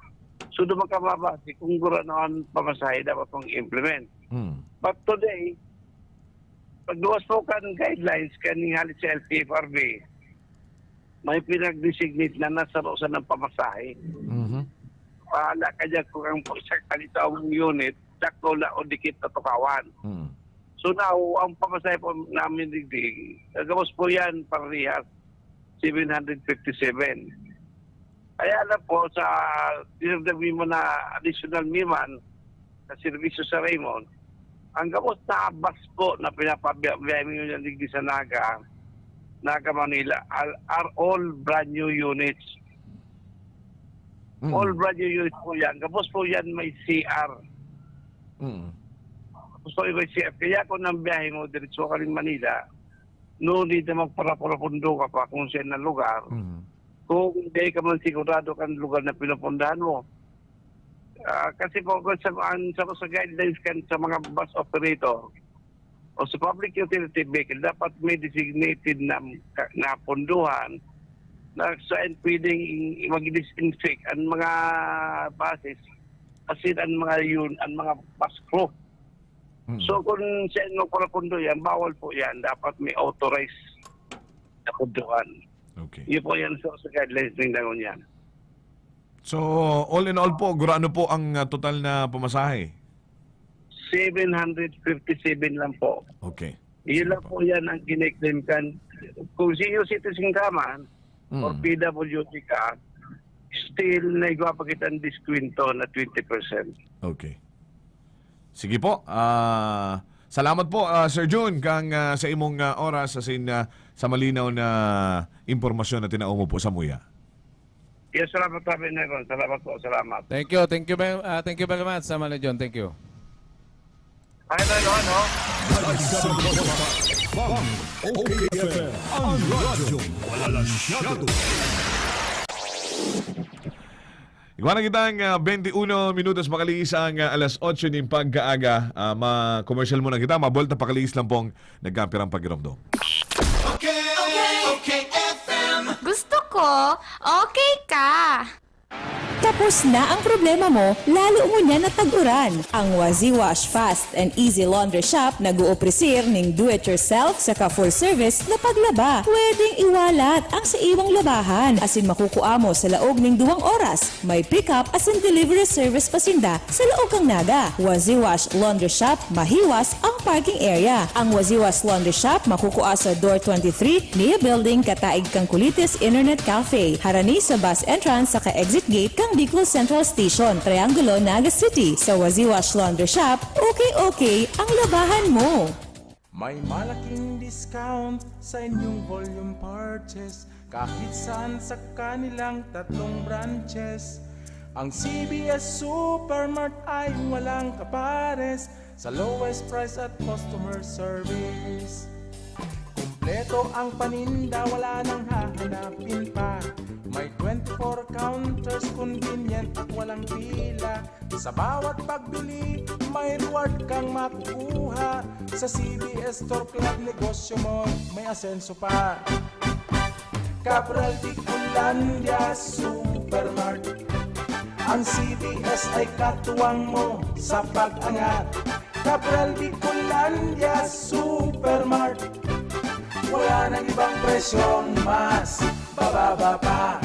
So, doon magkababase kung gurano ang pamasahe dapat mong implement. Hmm. But today, pagluwas po kan guidelines kaning hali sa L T F R B, may pinag-designate na nasa rosa ng pamasahe. Mhm. Pahala ka dyan kung ang sa kalitawang unit, sakto na o dikit na tukawan. Hmm. So now, ang pamasahe po namin digdi, gabos po yan, parehas, seven hundred fifty-seven. Kaya na po, sa dinagdag mo na additional miman sa serbisyo sa Raymond, ang gabos na bus po na pinapabiyahe mo yan digdi sa Naga, Naga Manila, are, are all brand new units. Mm. All brand new units po yan. Gabos po yan may C R. Mm. Gusto ko yung C R. Kaya kung nang biyahe mo, diretso ka rin Manila, no need na magparapundo ka pa kung saan na lugar. Mm. Kung hindi ka man sigurado kan lugar na pinupundahan mo. Ah, kasi po, kung sa, ang, sa, sa guidelines kan sa mga bus operator o sa public utility vehicle, dapat may designated na, na punduhan na saan pwedeng mag-disinfect ang mga buses, as in ang mga yun, ang mga bus crew. Mm. So kung saan magparapundo yan, bawal po yan. Dapat may authorized na punduhan. Okay. Yun po yan sa, sa guidelines ng dangon yan. So, all in all po, gurano po ang ah, total na pamasahe? Seven hundred fifty-seven lang po. Okay. Yun Sige lang po yan ang kiniklaim kan. Kung senior citizen ka man, or Mm. P W D ka, still naigwa pa kitang diskwento na twenty percent. Okay. Sige po. Ah, salamat po, ah, Sir Jun, kang, ah, sa imong, ah, oras asin, ah, sa malinaw na impormasyon na tinao mo po sa muya. Yes, salamat, Sabi Nebon. Salamat po, salamat. Thank you, thank you very, ah, thank you very much, Samuel John. Thank you. Ay, na yun, no? Bang, okay F M, ang radyo, walang shadow. Igwa na kitang ah, twenty-one minutos makalihis ang ah, alas otso ning pagkaaga. Ah, ma-commercial muna kita, mabolta pakalihis lang pong nagkampirang pagiromdom. Okay, okay, okay, F M. Gusto ko, okay ka. Tapos na ang problema mo, lalo mo niya natag-uran. Ang Waziwash Fast and Easy Laundry Shop nag-uopresir ning do-it-yourself saka full-service na paglaba. Pwedeng iwalat ang sa iwang labahan asin makukua mo sa laog ning duwang oras. May pick-up asin delivery service pa sinda sa laog kan Naga. Waziwash Laundry Shop, mahiwas ang parking area. Ang Waziwash Laundry Shop makukua sa Door twenty-three, Neo Building, kataig kan Kulites Internet Cafe, harani sa bus entrance saka exit gate kan Bicol Central Station, Triangulo, Naga City. Sa Waziwash Laundry Shop, okay-okay ang labahan mo. May malaking discount sa inyong volume purchase kahit saan sa kanilang tatlong branches. Ang C B S Supermart ay walang kapares sa lowest price at customer service. Kompleto ang paninda, wala nang hahanapin pa. May twenty-four counters, convenient at walang pila. Sa bawat pagbili, may reward kang makukuha. Sa C B S Store Club, negosyo mo may asenso pa. Cabral Bicolandia Supermart. Ang C B S ay katuwang mo sa pag-angat. Cabral Bicolandia Supermart. Wala nang ibang presyong mas bababa pa.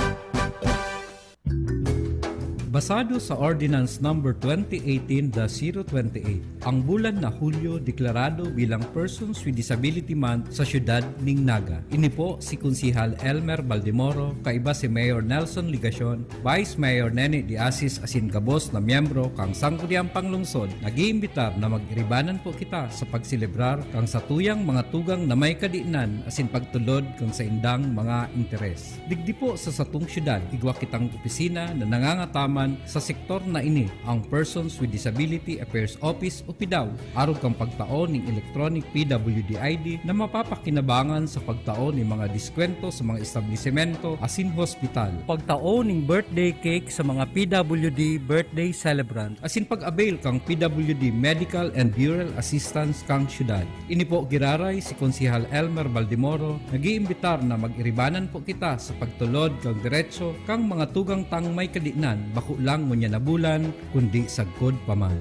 Basado sa Ordinance Number twenty eighteen dash zero twenty-eight, ang bulan na Hulyo deklarado bilang Persons with Disability Month sa siyudad ning Naga. Ini po si Konsehal Elmer Baldemoro, kaiba si Mayor Nelson Legacion, Vice Mayor Nene de Asis asin gabos na miyembro kan Sangguniang Panglungsod, nag-iimbitar na mag-iribanan po kita sa pagselebrar kan satuyang mga tugang na may kadinan asin pagtulod kan saindang mga interes. Digdi po sa satong syudad, igwa kitang opisina na nangangataman sa sektor na ini, ang Persons with Disability Affairs Office o PDAW, arog kan pagtao ning electronic P W D I D na mapapakinabangan sa pagtao ning mga diskwento sa mga establisemento asin hospital, pagtao ning birthday cake sa mga P W D birthday celebrant, asin pag-avail kan P W D medical and burial assistance kan syudad. Ini po giraray si Konsehal Elmer Baldemoro, nag-iimbitar na mag-iribanan po kita sa pagtulod kan derecho kan mga tugang tang may kadinan, bako lang ngunyan na bulan, kundi sagkod pa man.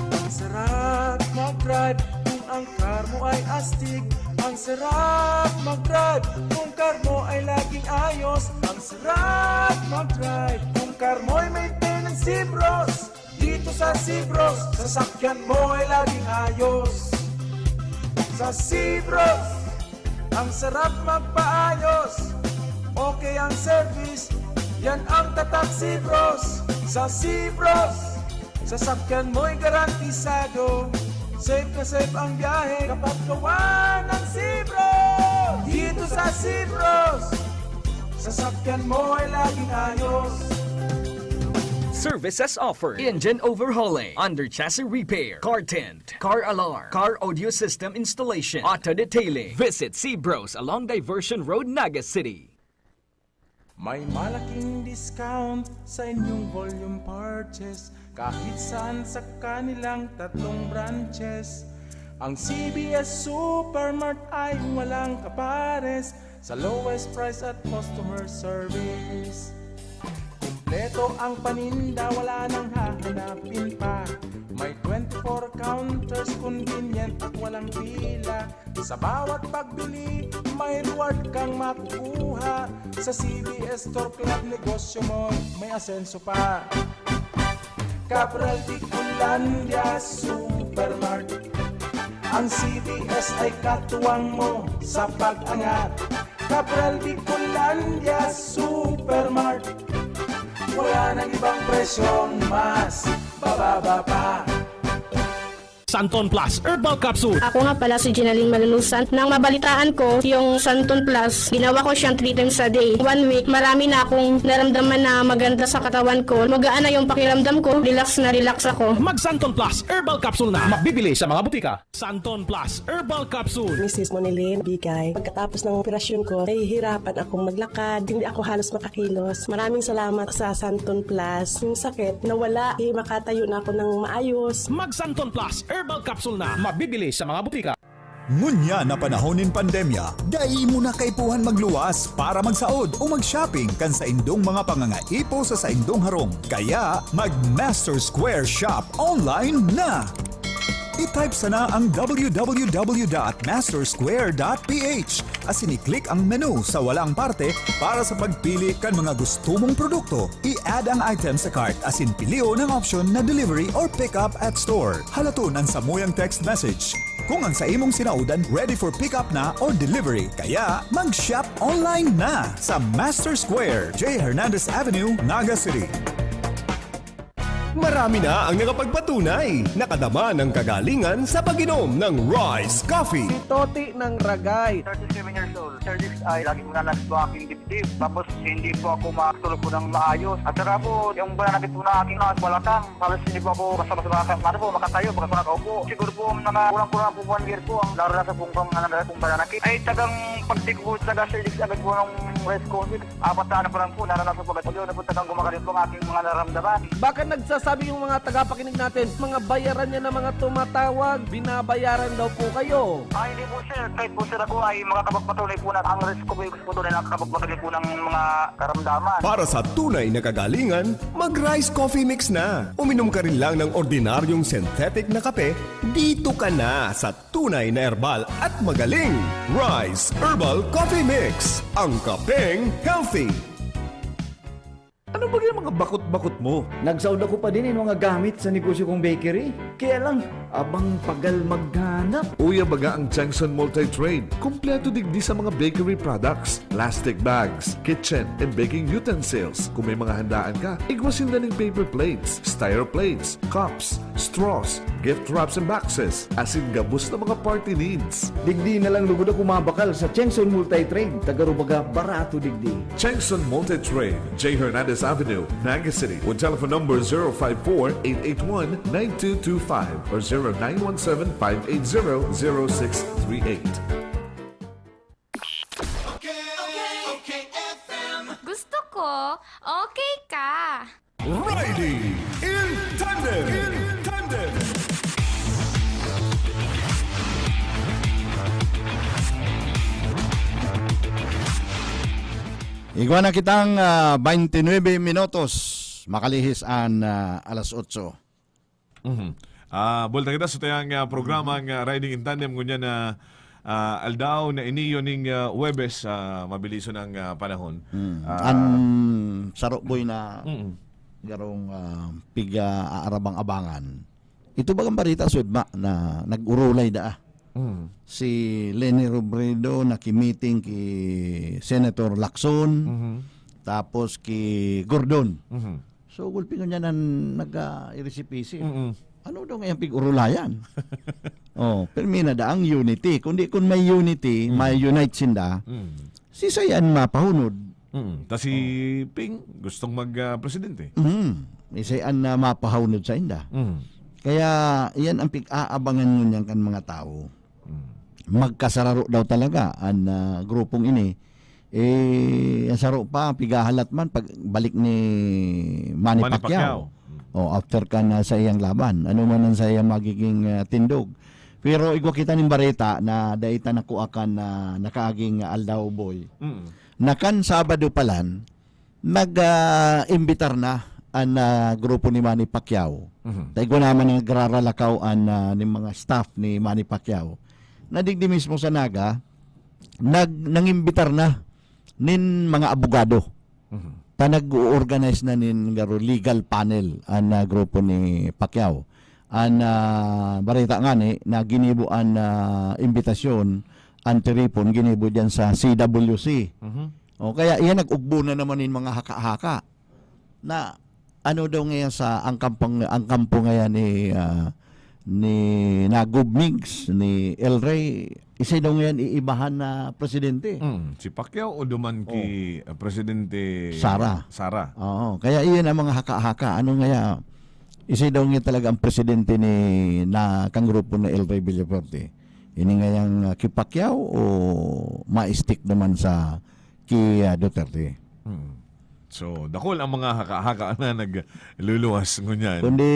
Ang sarap mag-drive kung ang car mo ay astig. Ang sarap mag-drive kung car mo ay laging ayos. Ang sarap mag-drive kung car mo ay maintenance, Sibros. Dito sa Sibros, sasakyan mo ay laging ayos. Sa Sibros, ang sarap magpaayos. Okay ang service, yan ang tatak Sibros. Sa Sibros, sasakyan mo'y garantisado. Safe na safe ang biyahe kapag gawa ng Sibros. Dito sa Sibros, sasakyan mo ay laging ayos. Services offered: engine overhauling, under chassis repair, car tint, car alarm, car audio system installation, auto detailing. Visit Sibros along Diversion Road, Naga City. May malaking discount sa inyong volume purchase kahit saan sa kanilang tatlong branches. Ang C B S Supermart ay walang kapares sa lowest price at customer service. Kompleto ang paninda, wala nang hahanapin pa. May twenty-four counters, convenient at walang pila. Sa bawat pagbili, may reward kang makukuha. Sa C B S Store Club, negosyo mo may asenso pa. Cabral Bicolandia Supermart. Ang C B S ay katuwang mo sa pag-angat. Cabral Bicolandia Supermart. Wala nang Ibang presyong mas bababa pa. Santon Plus Herbal Capsule. Ako nga pala si Ginaling Malunusan. Nang mabalitaan ko yung Santon Plus, ginawa ko siyang three times a day. One week, marami na akong naramdaman na maganda sa katawan ko. Magaan na yung pakiramdam ko. Relax na relax ako. Mag Santon Plus Herbal Capsule na. Mabibili sa mga butika. Santon Plus Herbal Capsule. Misis Monilin Bigay. Pagkatapos ng operasyon ko, nahihirapan akong maglakad. Hindi ako halos makakilos. Maraming salamat sa Santon Plus. Yung sakit, nawala. Eh, makatayo na ako ng maayos. Mag Santon Plus Herbal Capsule na. Mabibili sa mga butika. Ngunyan na panahon nin pandemya, dai mo na kaipuhan magluwas para magsaod o mag-shopping kan saindong mga pangangaipo sa saindong harong. Kaya, mag Master Square Shop online na! I-type sana ang w w w dot master square dot p h asin i-click ang menu sa walang parte para sa pagpili kan mga gusto mong produkto. I-add ang item sa cart asin pilion ang option na delivery or pick up at store. Halaton an samuyang text message kung ang sa imong sinaodan ready for pick up na or delivery. Kaya mag-shop online na sa Master Square, J Hernandez Avenue, Naga City. Marami na ang nakapagpatunay, nakadama ng kagalingan sa pag-inom ng Rice Coffee. Toti ng Ragay. thirty-seven years old. Sir Dix, ay lagi ko na nagbuhaking dibdib. Tapos hindi po ako makatulog po ng maayos. At saka po, yung pananakit po na aking mga balakang, halos hindi po ako basta-basta makaka- ano po, makatayo, basta nakaupo. Siguro po, mga kulang-kulang po one year po, ang naranasan pong pang ano, pong pananakit. Ay tagang pagtigbo, taga Sir Dix, agad po ng Rice Coffee. Apat na ano pa lang po, naranasan po agad. Yun na po tagang gumagaling po ang aking mga naramdaman. Baka nagsasabi yung mga tagapakinig natin, mga bayaran niya na mga tumatawag, binabayaran daw po kayo. Ah, hindi po sir. Kahit po sir ako ay makakapagpatunay po na ang risk ko po yung po tunay na nakakapagpatunay po ng mga karamdaman. Para sa tunay na kagalingan, mag-Rice Coffee Mix na. Uminom ka rin lang ng ordinaryong synthetic na kape, dito ka na sa tunay na herbal at magaling. Rice Herbal Coffee Mix, ang kapeng healthy. Ano ba yung mga bakot-bakot mo? Nagsaod ako pa din yung mga gamit sa negosyo kong bakery. Kaya lang, abang pagal maghanap. Uya baga ang Changson Multi-Trade. Kompleto digdi sa mga bakery products, plastic bags, kitchen and baking utensils. Kung may mga handaan ka, igwa sinda ning paper plates, styro plates, cups, straws, gift wraps and boxes, asin gabos na mga party needs. Digdi na lang lugod ako mabakal sa Chengson Multi-Trade. Tagarubaga, barato digdi. Chengson Multi-Trade, J Hernandez Avenue, Naga City, with telephone number zero five four, eight eight one, nine two two five or zero nine one seven, five eight zero, zero six three eight. Gusto ko, okay ka. Riding in Tandem. In Tandem. Igwa na kitang ah, twenty-nine minutos makalihis an ah, alas otso. Mhm. Ah, buelta kita sa tayang ah, programa nga Riding in Tandem ngunyan na ah, aldaw na iniyo ning ah, Huwebes, ah, mabilison ang ah, panahon. Mm. Ah, An saro boy na Mm. garong ah, piga-aarabang-abangan. Ito bagang barita, Sudma, na nag-urulay daa. Mm. Si Leni Robredo nakimiting ki Senator Lacson, Mhm. tapos ki Gordon. Mhm. So, gulpi ngunyan nag-irisip-isip. Mm-mm. Ano daw ngayang pig-urulayan? Oh, pero may nadaang unity. Kundi kung may unity, Mm. may unite sinda, Mm. si Sayan mapahunod. Mm. Ta si Ping gustong mag ah, presidente. Mm. Isay an na mapahunod sa inda. Mm. Kaya iyan ang pig-aabangan ngunyan kan mga tao. Mm. Magkasararo daw talaga an ah, grupong ini. Eh, ang saro pa, pigahalat man pag balik ni Manny, Manny Pacquiao. Pacquiao. O after kan ah, sa iyang laban, ano man ang sa iyang magiging ah, tindog. Pero igwa kita ning bareta na dai ta nakuha kan ah, nakaaging aldaw, boy. Mm. Na kan Sabado pa lang, nag-imbitar na an ah, grupo ni Manny Pacquiao. Mhm. Ta igwa naman nagraralakaw an ah, ning mga staff ni Manny Pacquiao. Na digdi mismo sa Naga, nag nangimbitar na nin mga abogado. Mhm. Ta nag-organize na nin garo legal panel an ah, grupo ni Pacquiao. An ah, bareta ngani na ginibo an ah, imbitasyon, an tiripon ginibo diyan sa C W C. Mhm. O kaya iyan nag-ugbo na naman nin mga haka-haka na ano daw ngayon sa ang kampong, ang kampo ngayon ni, ah, ni Nagub Migs, ni El Rey, isa daw ngayon iibahan na presidente. Mm, si Pacquiao o duman Oh. ki, ah, Presidente Sara. Sara? Oo, kaya iyon ang mga haka-haka. Ano ngaya, isa daw ngayon talaga ang presidente ni, na, kang grupo ni El Rey Villafuerte. Ini ngayang, ah, ki Pacquiao o ma-stick naman sa ki, ah, Duterte? Hmm. So, dakul ang mga haka-haka na nagluluwas ngunyan. Kundi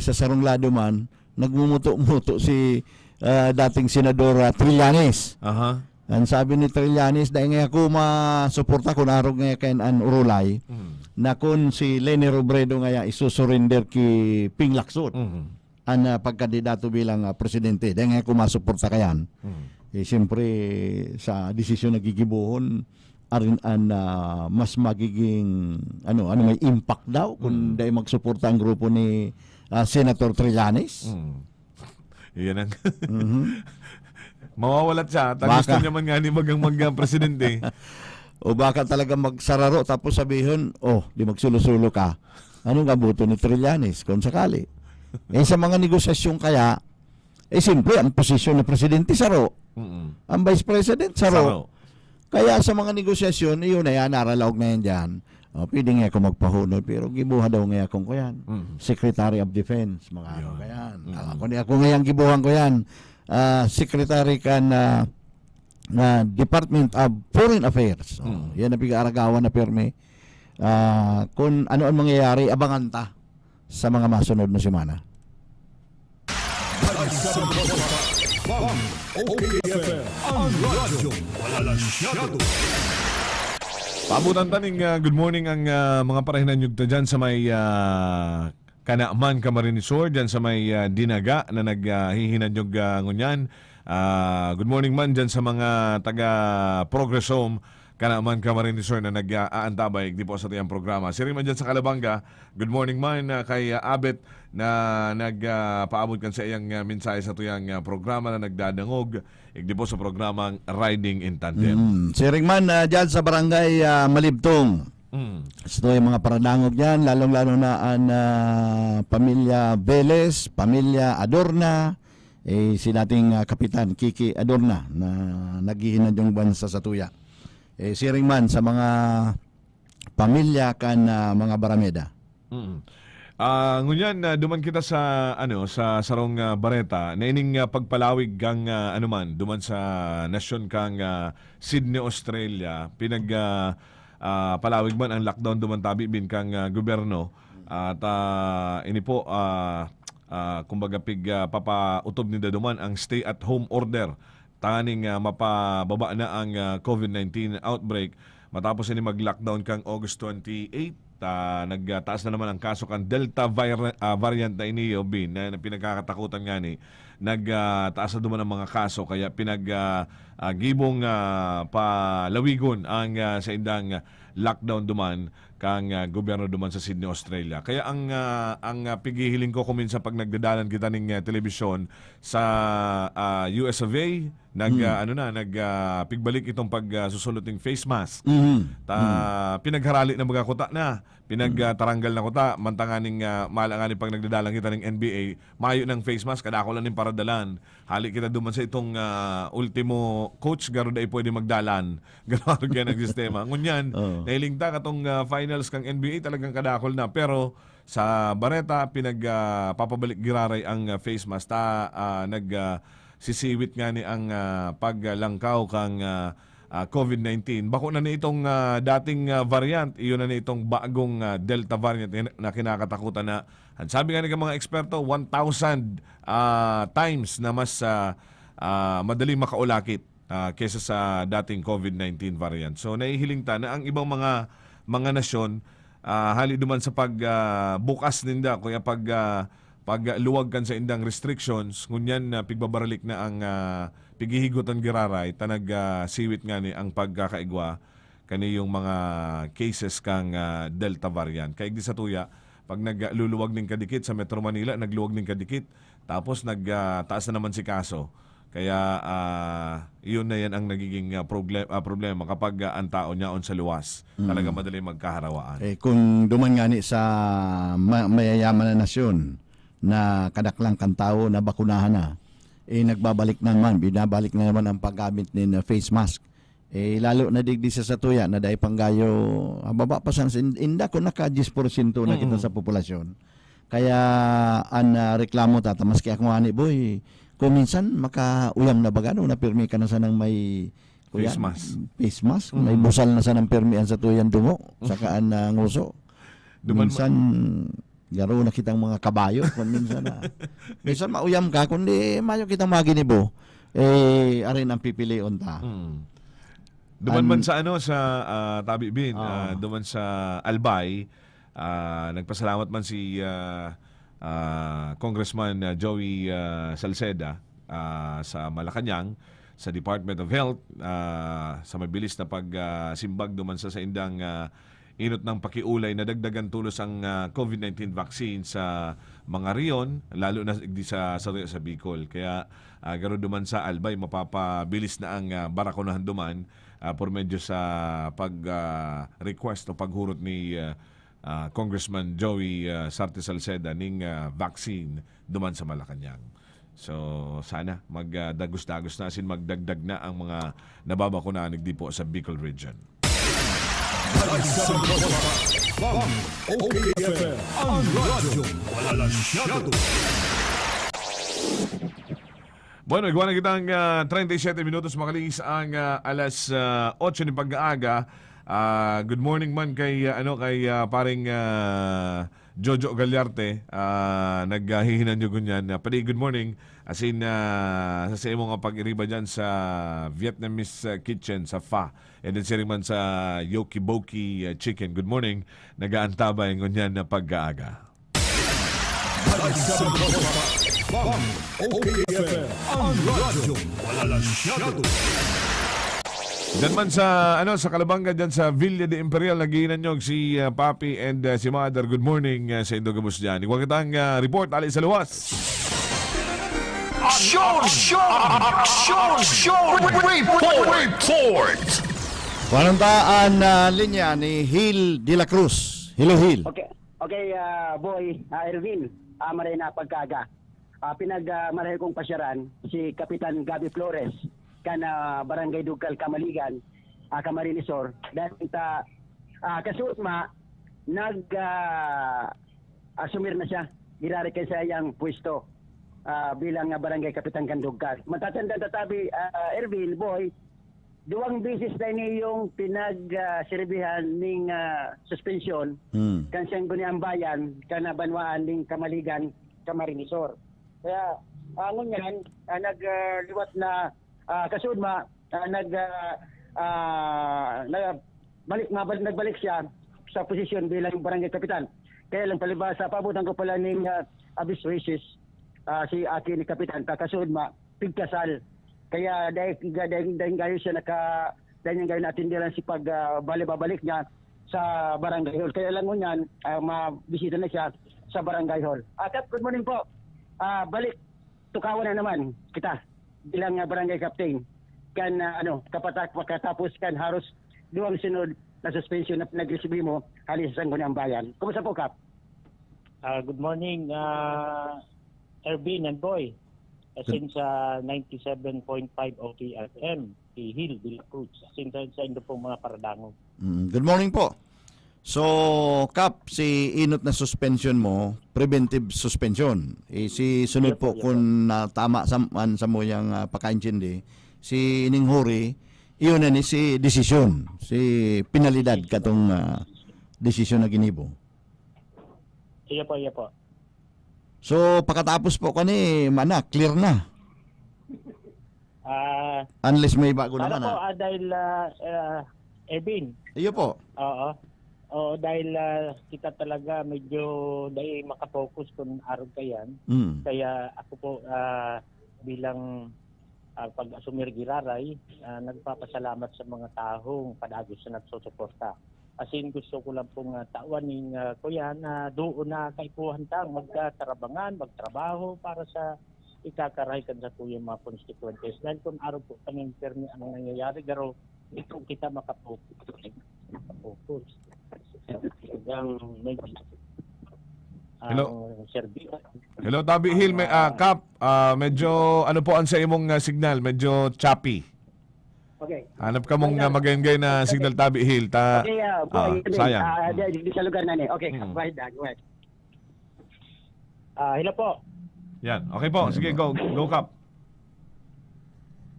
sa sarong lado man, nagmumuto-muto si, ah, dating Senador, ah, Trillanes. Aha. Ang sabi ni Trillanes, "Dai ngaya ako masuporta kun arog ngaya kayan an urulay, Hmm. na kun si Leni Robredo ngaya isusurrender ki Ping Lacson." Mhm. An, ah, pagkandidato bilang, ah, presidente. Dai ngaya ako masuporta kayan. Mm. Eh, siyempre, sa desisyon na gigibohon, arin an, ah, mas magiging, ano, ano, may impact daw kung Mm. dai magsuporta ang grupo ni, ah, Senator Trillanes. Mm. Iyan ang Mhm. Mawawalat siya. Ta Baka. gusto niya man nga ni bagang mag, ah, presidente. O baka talaga magsararo tapos sabihon, "Oh, di magsulo-sulo ka." Anong abuto ni Trillanes kung sakali? Eh, sa mga negosasyon kaya, eh, siyempre, ang posisyon ng presidente, saro. Mm-mm. Ang vice president, saro. Saro. Kaya sa mga negosasyon, iyon na yan, naralaog na yan dyan. Oh, pwede nga ako magpahunod, pero gibuha daw nga akong kuyan. Mm. Secretary of Defense, mga ano Yun. ka yan. Mm. Ah, kung di ako ngayon gibuhan ko yan, ah, Secretary kan, ah, na Department of Foreign Affairs. Oh, Mm. yan ang pig-aaragawan na pirmi. Ah, kung ano ang mangyayari, abangan ta sa mga masunod na semana. Bang, O K F M, ang radyo, walang siyado. Paabutan ta ning, ah, good morning ang, ah, mga parahinanyog ta dyan sa may, ah, Canaman, Camarines Sur, dyan sa may, ah, Dinaga na nag, ah, hihinanyog, ah, ngunyan. Ah, good morning man dyan sa mga taga Progress Home, Canaman, Camarines Sur na nag, ah, aantabay, igdi po sa tuyang programa. Siring man dyan sa Calabanga, good morning man, ah, kay, ah, Abet na nag, ah, paabot kan sa iyang, ah, mensahe sa tuyang, ah, programa na nagdadangog, igdi po sa programang Riding in Tandem. Mm. Siring man, ah, dyan sa barangay, ah, Malibtong. Mm. Ito yung mga paradangog dyan, lalong-lalo na ang, ah, pamilya Velez, pamilya Adorna, eh, si dating, ah, Kapitan Kiki Adorna na naghihinad yung bansa sa tuya. Eh, siring man sa mga pamilya kan, ah, mga Barameda. Mm. Ah, ngunyan, ah, duman kita sa, ano, sa sarong, ah, bareta na ining, ah, pagpalawig kang, ah, ano man, duman sa nasyon kang, ah, Sydney, Australia, pinag, ah, ah, palawig man ang lockdown duman tabi bin kang, ah, gobyerno. At, ah, ini po, ah, ah, kumbaga pig, ah, papautob ninda duman ang stay-at-home order tanganing, ah, mapababa na ang, ah, covid nineteen outbreak. Matapos ini mag-lockdown kang August twenty-eight, ah, nagtaas na naman ang kaso kan Delta vir-, ah, variant na ini, Obin, na, na pinagkakatakutan ngani. Nag, ah, taas na duman ang mga kaso, kaya pinag, ah, ah, gibong, ah, palawigon ang, ah, saindang lockdown duman kang, ah, gobyerno duman sa Sydney, Australia. Kaya ang, ah, ang, ah, pighihiling ko kung minsan pag nagdadalan kita ning, ah, telebisyon sa, ah, U S of A, nag, Hmm. ah, ano na, nag, ah, pigbalik itong pag, ah, susulot ning face mask. Mhm. Ta, Hmm. pinagharali na mga kuta na. Pinag, Hmm. ah, taranggal na kuta. Mantanganing, ah, mala nga ni pag nagdadalan kita ning N B A, mayo ng face mask, kadakol na ning paradalan. Hali kita duman sa itong, ah, ultimo coach, garo dai pwede magdalan. Garo yan ang sistema. Ngunyan, Oo. nahiling ta katong, ah, finals kang N B A, talagang kadakol na. Pero sa bareta, pinag, ah, papabalik giraray ang, ah, face mask. Ta, ah, nag, ah, sisiwit ngani ang, ah, paglangkaw kang, ah, ah, covid nineteen. Bako na ni itong, ah, dating, ah, variant, iyon na ni itong bagong, ah, Delta variant na, na kinakatakutan na. Ang sabi nga ni mga eksperto, one thousand, ah, times na mas, ah, ah, madaling makaulakit, ah, kaysa sa dating covid nineteen variant. So, nahihiling ta na ang ibang mga, mga nasyon, ah, hali duman sa pag, ah, bukas ninda, kuya, pag, ah, pagluwag kan saindang restrictions, ngunyan na pigbabaralik na ang, ah, pighihigotan giraray, ta nag, ah, siwit ngani ang pagkakaigwa kaniyong mga cases kang, ah, Delta variant. Kaigdi sa tuya, pag nagluluwag ning kadikit sa Metro Manila, nagluwag ning kadikit, tapos nag, ah, taas na naman si kaso. Kaya, ah, yun na yan ang nagiging, ah, progle-, ah, problema kapag, ah, ang tao niyaon sa luwas. Mm. Talaga madaling magkaharawaan. Eh, kung duman nga ni sa ma-, mayayaman na nasyon na kadaklan kan tawo na bakunahan na, eh, nagbabalik na naman, binabalik na naman ang paggamit nin, ah, face mask. Eh, lalo na digdi sa satuya na dai panggayo, ah, baba pa sa sin-, inda kung naka diyes porsyento na kita Mm. sa populasyon. Kaya an, ah, reklamo tata, maski ako ngani, boy, kung minsan makauyam na baga, no, na pirmi ka na sanang may, kuya, Face mask. face mask, may Mm. busal na sanang pirmi an satuyang dungo, saka an, ah, nguso. Duman ma- Minsan, garo na kitang mga kabayo, kung minsan, ah, minsan mauyam ka, kundi mayo kitang maginibo, eh, arin ang pipilion ta. Mm. Duman An- man sa ano, sa, ah, Tabi Bin, Ah. ah, duman sa Albay, ah, nagpasalamat man si, ah, ah, Congressman, ah, Joey, ah, Salceda, ah, sa Malacañang, sa Department of Health, ah, sa mabilis na pag, ah, simbag duman sa saindang, ah, inot ng pakiulay na dagdagan tolos ang, ah, COVID nineteen vaccine sa mga rehiyon, lalo na di sa, sa, sa Bicol. Kaya, ah, garo duman sa Albay, mapapabilis na ang, ah, barakunahan duman, ah, por medyo sa pag, ah, request o paghurot ni, ah, ah, Congressman Joey, ah, Sarte Salceda ning, ah, vaccine duman sa Malacañang. So, sana mag, ah, dagos-dagos na asin magdagdag na ang mga nababakunahan digdi po sa Bicol Region. Ang O K F M, ang radyo, walang masyado. Bueno, igwa na kitang, ah, treinta y siete minutos, makalihis ang, ah, alas, ah, otso nin pag-aaga. Ah, good morning man kay, ah, ano, kay, ah, paring, ah, Jojo Gallarte, ah, naghihinanyog ngunyan. Ah, padi, good morning. Asin, ah, sa saimo nga pag-iriba dyan sa Vietnamese, ah, kitchen, sa pho. And then siring man sa Yoki Boki, ah, Chicken. Good morning. Nag-aantabay ngunyan na pag-aaga. Ang O K F M, ang radyo, walang masyado. Diyan man sa, ano, sa Calabanga, diyan sa Villa de Imperial, naghihinanyog si, ah, Papi and, ah, si Mother. Good morning, ah, sa indo gabos diyan. Igwa kitang, ah, report, ali sa luwas. Aksyon! Aksyon! Aksyon! Aksyon! Report! Report! Walang taan na linya ni Hil de la Cruz. Hello, Hil. Okay, okay, ah, boy, ah, Erwin, ah, maray na pagkaga. Ah, pinag, ah, maray kong pasyaran si Kapitan Gabby Flores, kan, ah, Barangay Dugkal, Camaligan, ah, Camarines Sur. Dahil ta, ah, kasuot ma, nag, ah, asumir na siya. Giraray kan saiyang pwesto, ah, bilang, ah, Barangay Kapitan kan Dugkal. Matatandaan ta tabi, ah, Erwin, boy, duwang beses na ini yung pinag, ah, sirbihan ning, ah, suspensyon Hmm. kan Sangguniang Bayan, kan banwaan ning Camaligan, Camarines Sur. Kaya, ah, ngunyan, ah, nag, ah, liwat na, ah, kasuodma, ah, nag, ah, ah, na, balik, mabal-, nagbalik siya sa posisyon bilang barangay kapitan. Kaya lang, palibhasa, paabutan ko pala ning, ah, abis races, ah, si aki ni Kapitan, ta kasuodma, pigkasal. Kaya dahil, dahil, dahil kayo siya naka, dahil yung kayo natindihan si pag, ah, bali-babalik niya sa barangay hall. Kaya lang ngunyan, ah, mabisita na siya sa barangay hall. Ah, Kap, good morning po. Ah, balik, tukawan na naman kita bilang, ah, barangay captain. Kan, ah, ano, kapatak-, pagkatapos kan haros duwang sunod na suspensyon na pinagresibi mo hali sa Sangguniang Bayan. Kumusta po, Kap? Ah, good morning, ah, Ervin and Boy. Asin sa ninety-seven point five O T F M, si Hil de la Cruz. Asin sa, sa indo pong mga paradangog. Mm, good morning po. So, Kap, si inot na suspension mo, preventive suspension. Eh, si sunod Yes, po, yes, kung sir. natama sa, an, sa muyang, ah, pakaintindi, si ining huri, iyon na ni si desisyon, si penalidad Yes, sir. katong, ah, desisyon na ginibo. Iya po, iya po. So, pakatapos po kani, mana, clear na. Ah, Unless may bago sana naman, po, ah. ah, dahil, ah, ah, Evin. Iyo po. Oo. Oo, dahil, ah, kita talaga medyo dahil makafocus kung arog kayan. Mm. Kaya ako po, ah, bilang, ah, pag-asumir giraray, ah, nagpapasalamat sa mga taong padagos na nagsusuporta. Asin gusto ko lang pong, ah, tawan ning, ah, kuya na doon na kaipuhan tang magkatarabangan, magtrabaho para sa, ikakarahay kan satuyang mga konstituyentes. Dahil kun arog po kami pirmi ang nangyayari, garo, ito kita makapokus. Makapokus. Talagang may Hello? ang serbi- Hello, Tabi Hill, may, ah, Kap, ah, medyo ano po ang sa imong ah, signal? Medyo choppy. Okay. Hanap ka mong ah, magayangay na signal, Tabi Hill. Ta Okay, uh, ah, uh, sayang. Uh, di, di sa lugar na ni. Okay, Mm. go ahead, uh, go ahead. Ah, hello po. Yan. Okay po. Sige, go, go Kap.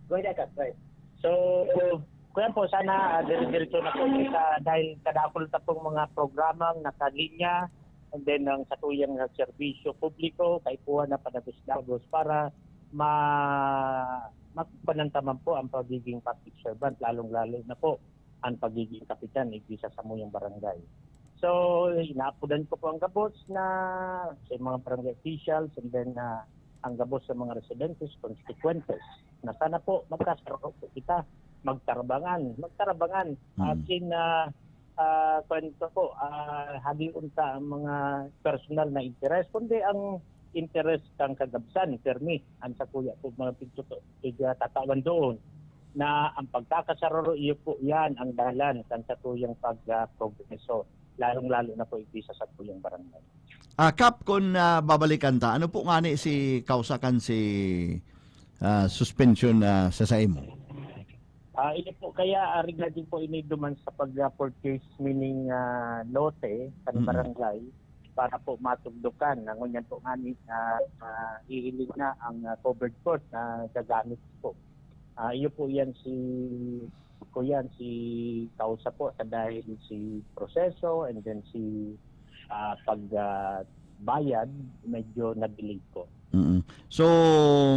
Go ahead, Kap. Go ahead. So, kuya po, sana uh, dire-diretso na po kita dahil kadakol ta pong mga programang nakalinya and then ang satuyang uh, serbisyo publiko, kaipuhan na padagos-dagos para ma magpanantaman po ang pagiging public servant, lalong-lalo na po ang pagiging kapitan igdi sa samuyang barangay. So, inaapodan ko po ang gabos na sa mga barangay officials and then uh, ang gabos sa mga residentes, constituentes, na sana po magkasaro po kita, magtarabangan, magtarabangan. Mm. As in, uh, uh, kwento po, uh, halion ta ang mga personal na interes, kundi ang interes kang kagabsan, permi, ang sa kuya po mga pigtuto, tatawan doon na ang pagkakasararo iyo po yan ang dalan kan satuyang pag-progreso, lalong-lalo na po igdi sa satuyang barangay. Ah, Kap, kung ah, babalikan ta, ano po ngani si kausakan si ah, suspension na sa saimo? Ah, ini po kaya ah, regarding po ini duman sa pag-purchase meaning ah, lote kan Mm. barangay para po matugdukan. Ngunyan po ngani ah, ah, hihiling na ang ah, covered court na gagamit po. Ah, iyo po yan si kuyan si kausa po sa dahil si proseso and then si ah, pag ah, bayad medyo na-delay po. Mm. So,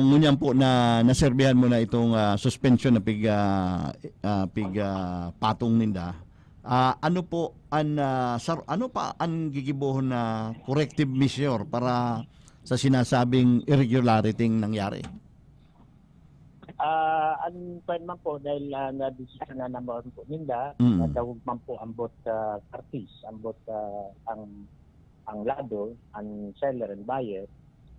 ngunyan po na naserbihan mo na itong ah, suspension na pig ah, ah, pig ah, patong ninda. Ah, ano po an ah, sar, ano pa ang gigibohon na corrective measure para sa sinasabing irregularity nangyari? Ah, ang kwan man po, dahil ah, na-decision na naman po ninda, Mm. nadawog man po ang both ah, parties, ang both ah, ang ang lado, ang seller and buyer.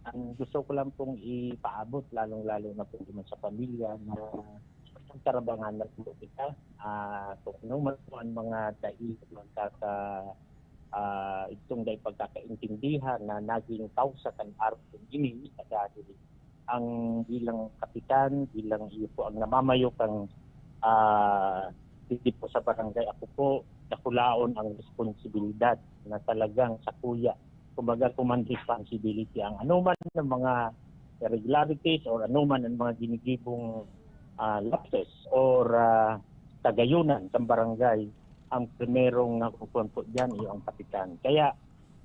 Ang gusto ko lang pong ipaabot, lalong-lalo na po naman sa pamilya, na pagtarabangan na po kita. Ah, kung ano man po ang mga dai magkaka ah, itong dai pagkakaintindihan na naging kausa kan arog ini, dahil ang bilang kapitan, bilang iyo po ang namamayo kang ah, dito po sa barangay, ako po, dakulaon ang responsibilidad na talagang sa kuya. Kumbaga, command responsibility ang anuman ng mga irregularities or anuman ang mga ginigibong ah, lapses or ah, tagayunan sa barangay, ang primerong nakukuha po dyan ay ang kapitan. Kaya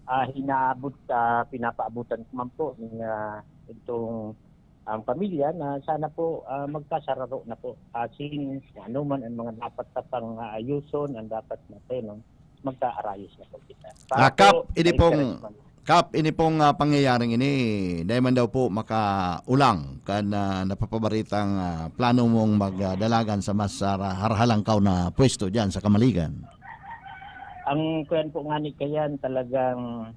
ah, hinaabot, ah, pinapaabutan ko man po ng ah, itong ang pamilya na sana po ah, magkasararo na po. As in, kung ano man ang mga dapat na pang aayuson, ang dapat na tenong, magkaarayos na po kita. Ah, Para Kap, po, ini may pong, karisma. Kap, ini pong ah, pangyayaring ini, dahil man daw po makaulang kan ah, napapabaritang ah, plano mong magdalagan sa mas ah, harhalangkaw na pwesto dyan sa Kamaligan. Ang kuyan po nga ni Kayan, talagang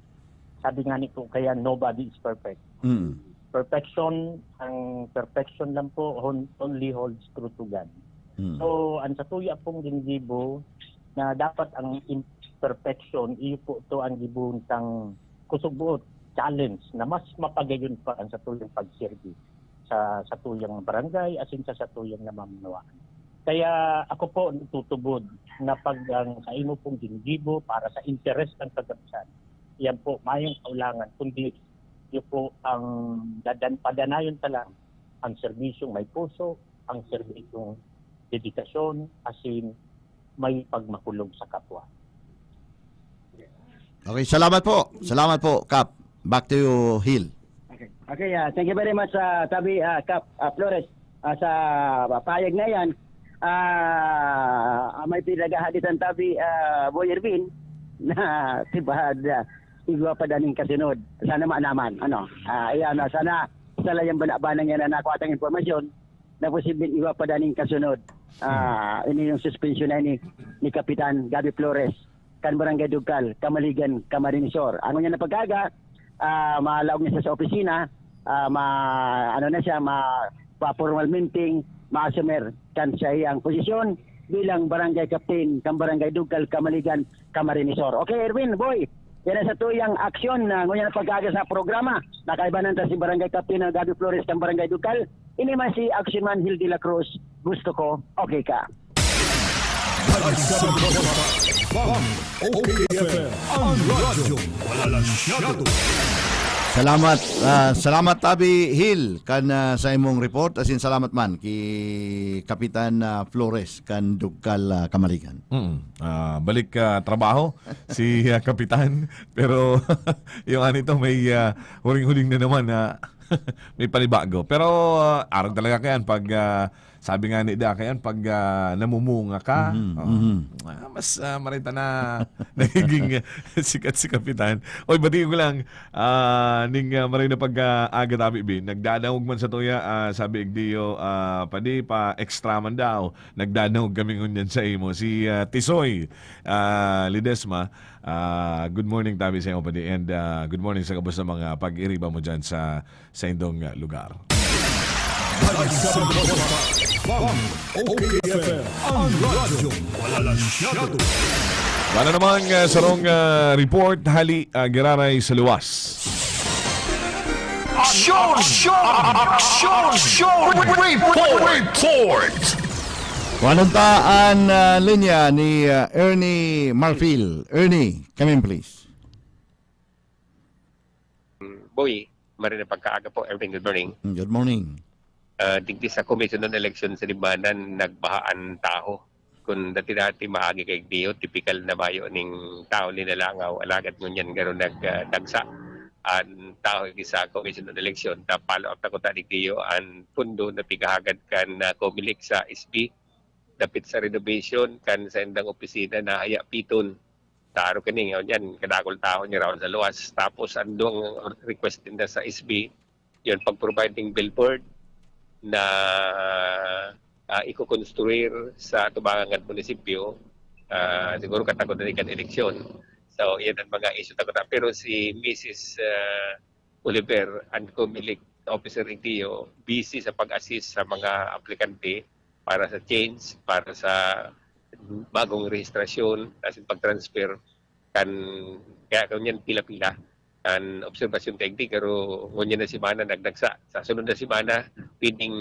sabi nga ni po Kayan, nobody is perfect. Mm. Perfection, ang perfection lang po hon- only holds true to God. Mm. So, ang satuya pong ginigibo na dapat ang imperfection, iyo po to ang gibuntang kusog buot, challenge na mas mapagayon pa ang satuyang pagserbi sa satuyang barangay, asin sa satuyang namamunawaan. Kaya ako po nagtutubod na pag ang sa imo pong ginigibo para sa interes ng kagabsan, yan po mayong kaulangan, kundi yun po ang dadan, padanayon ta lang ang serbisyong may puso, ang serbisyong dedikasyon, asin may pagmakulog sa kapwa. Okay, salamat po. Salamat po, Kap. Back to you, Hil. Okay. Okay, ah, thank you very much, ah, Tabi, ah, Kap, ah, Flores, ah, sa payag na yan. Ah, may pinaghahaditan, Tabi, ah, Boy Ervin, na tibahad, ah, igwa pa daning kasunod. Sana maanaman, ano. Ah, ayan, ah, sana sa layang banabanang yan na nakuha tang impormasyon na posibleng igwa pa daning kasunod. Ah, ini yung suspension na ini ni Kapitan Gabby Flores kan Barangay Dugkal, Kamaligan, Camarines Sur. Ang unya na pag-aga, ah, malaog niya sa, sa opisina, ah, ma-, ano na siya, ma-, pa-formalmente ma-assumer kan siyang posisyon bilang barangay captain kan Barangay Dugkal, Camaligan, Camarines Sur. Okay, Erwin, Boy, yan ang satuyang aksyon na ngunyan ang pag-aaga sa programa. Nakaibanan ta si Barangay Captain na Gabby Flores kan Barangay Dugkal. Ini man si Action Man Hill de la Cruz. Gusto ko, okay ka. Nagsasagot sa Bang O K F M, ang radyo walang siyado. Salamat, ah, salamat Tabi Hill kan, ah, sa imong report. Asin salamat man ki Kapitan, ah, Flores kan Dugkal, ah, Camaligan. Mm. Ah, balik ka trabaho si ah, Kapitan. Pero yung anito may ah, huling-huling na naman na may panibago. Pero ah, arog talaga kayan pag ah, sabi nga ni Daka yan, pag ah, namumunga ka, Mhm, oh, mhm. ah, mas ah, marita na nagiging ah, sikat si Kapitan. Oy, batiin ko lang, ah, ning ah, maray na pag-aga tabi, Bin. Nagdadangog man sa tuya, ah, sabi Igdiyo, ah, padi pa extra man daw. Nagdadangog kami ngunyan sa imo. Si ah, Tisoy ah, Ledesma, ah, good morning tabi sa imo, padi. And ah, good morning sa gabos na mga pag-iriba mo dyan sa, sa indong ah, lugar. Nagsasagot sa Bang O K F M, ang radyo walang siyado. Wala namang ah, sarong ah, report, hali ah, giraray sa luwas. Aksyon! Aksyon! Aksyon! Aksyon! Report! Report! Kuhanon ta an ah, linya ni ah, Ernie Marfil. Ernie, come in please. Boy, maray na pagkaaga po, Erwin, good morning. Good morning. Ah, digdi sa Commission on Election sa Libmanan, nagbaha an taho. Kung dati-dati maagi kay Dio, tipikal na bayo ning taho ni Nalangaw, alagad ngunyan garo nagdagsa an taho di sa Commission on Election. Ta follow up ta ko ta digdi an pundo na pigahagad kan ah, Comelec sa S B dapit sa renovation kan sa indang opisina na haya piton. Taro kini, yan, kadakol taon ni raon sa luwas. Tapos, ang duwang request ninda sa S B, yun, pag-providing billboard na ah, iko-construir sa tubangan ng munisipyo, ah, siguro katago na kan eleksyon. So, yan ang mga issue tago na. Pero si Missus ah, Oliver and Comelec Officer Igdio busy sa pag-assist sa mga aplikante para sa change, para sa bagong rehistrasyon, as in pag-transfer, kan, kaya kanyan pila-pila. An obserbasyon kay Igdi, pero ngunyan na semana nagdagsa. Sa sunod na semana, pwedeng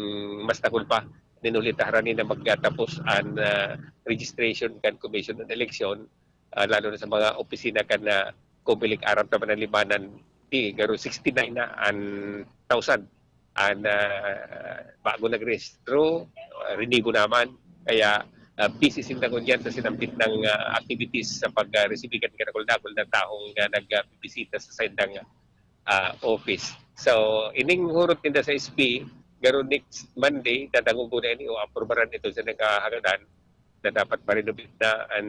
mas takul pa. Ninulitaharan ni na magtatapos an ah, registration kan Commission on Election, ah, lalo na sa mga opisina kan na Comelec aram ta man ang Libmanan, di, garo sixty-nine na an thousand an ah, bago nagrehistro, ah, rinibo naman. Kaya ah, busy sinda ngunyan sa sinambit ng ah, activities sa pag-resibi kan kadakul-dakul na taong ah, nagbibisita sa saindang ah, office. So, ining hurot ninda sa S B, garo next Monday, dadangogon na ini o aprubaran ito sa nagkahagadan na dapat ma-renovate na an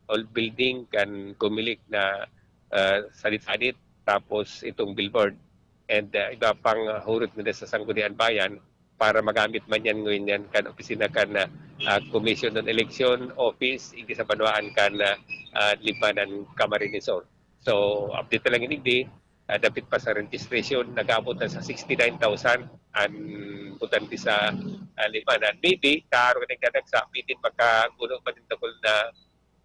old building kan Comelec na ah, sadit-sadit, tapos itong billboard and ah, iba pang ah, hurot nila sa Sangguniang Bayan para magamit man yan ngunyan kan opisina kan ah, ah, Commission on Election Office, igdi sa banwaan kan ah, ah, Libmanan, Camarines Sur. So, update na lang ini, igdi, ah, dapit pa sa registration, nag-abot na sa sixty-nine thousand an botante sa ah, Libmanan. Maybe, kaaro ka nagdadagsa, pwede makaguno pa din takol na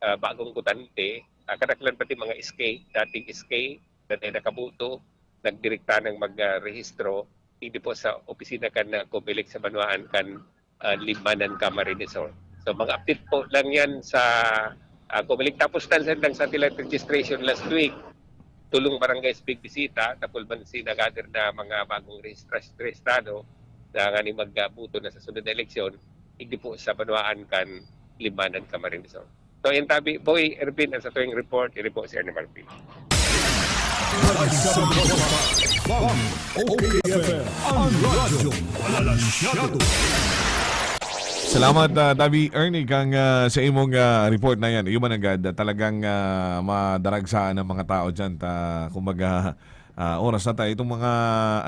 ah, bagong botante, ah, kadaklan pati mga S K, dating S K, na tayo nakaboto, nagdirekta ng magrehistro, hindi po sa opisina kan ah, Comelec sa banwaan kan ah, Libmanan, Camarines Sur. So, mga update po lang yan sa ah, Comelec. Tapos, tansan lang satellite registration last week, tulong barangay speak bisita, tapos man si nagader na mga bagong rehistras-, rehistrado na nga ni magbuto na sa sunod na eleksyon, hindi po sa banwaan kan Libmanan, Camarines Sur. So, yan tabi, Boy Ervin, ang sa tuwing report, iri po si Ernie Marfil. Nagsasagot sa Bang O K F M, ang radyo walang siyado. Salamat, ah, Tabi Ernie, kang ah, sa imong ah, report na yan. Iyo man agad, ah, talagang ah, madaragsaan ang mga tao dyan. Ta, kumbaga, ah, oras na tayo. Itong mga,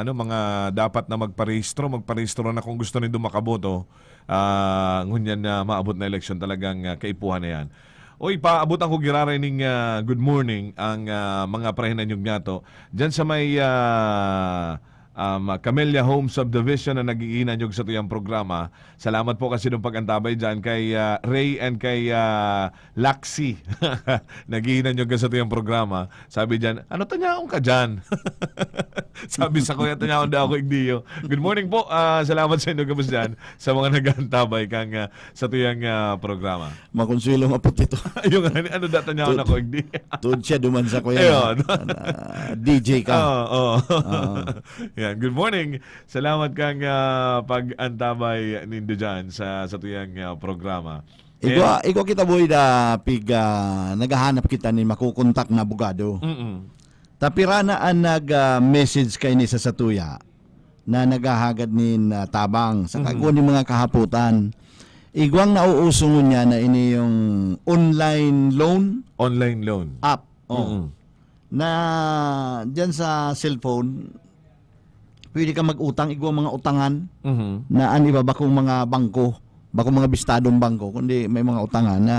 ano, mga dapat na magparehistro, magparehistro na kung gusto nindo makaboto. Ah, ngunyan na maabot na eleksyon, talagang ah, kaipuhan na yan. Oy, paabot ako giraray ning ah, good morning ang ah, mga parehananyog nato. Diyan sa may ah, um, Camellia Home Subdivision na nag-iinanyog sa tuyang programa. Salamat po kasi nung pag-antabay dyan kay, ah, Ray and kay, ah, Laxi. Nag-iinanyog ka sa tuyang programa. Sabi dyan, "Ano tanyaon ka dyan?" Sabi sa kuya, "Tanyaon daw ako, igdiyo." Good morning po. Ah, salamat sa inyo gabos dyan, sa mga nag-aantabay kang, ah, sa tuyang, ah, programa. Makonsuelo nga po ito. Yung ano, ano da tanyaon Tud-, ako, igdi. Tud siya duman sa kuya Ayun. na, na D J ka. Oo, oo. Oo. Yan. Good morning. Salamat kang, ah, pag-antabay nindo dyan sa, sa tuyang, ah, programa. Igwa, And igwa kita, boy, da pig, ah, naghahanap kita ni makukontak na abogado. Mm-mm. Tapirana an nag, ah, message kay ni sa satuya na naghahagad nin, ah, tabang sa Mhm. kagwa nin mga kahapotan. Igwang nauuso ngunyan na ini yung online loan Online loan. app. Oh. Mm-mm. Na diyan sa cellphone, pwede ka mag-utang, igwa mga utangan Mhm. na an iba bakong mga bangko, bakong mga bistadong bangko, kundi may mga utangan na,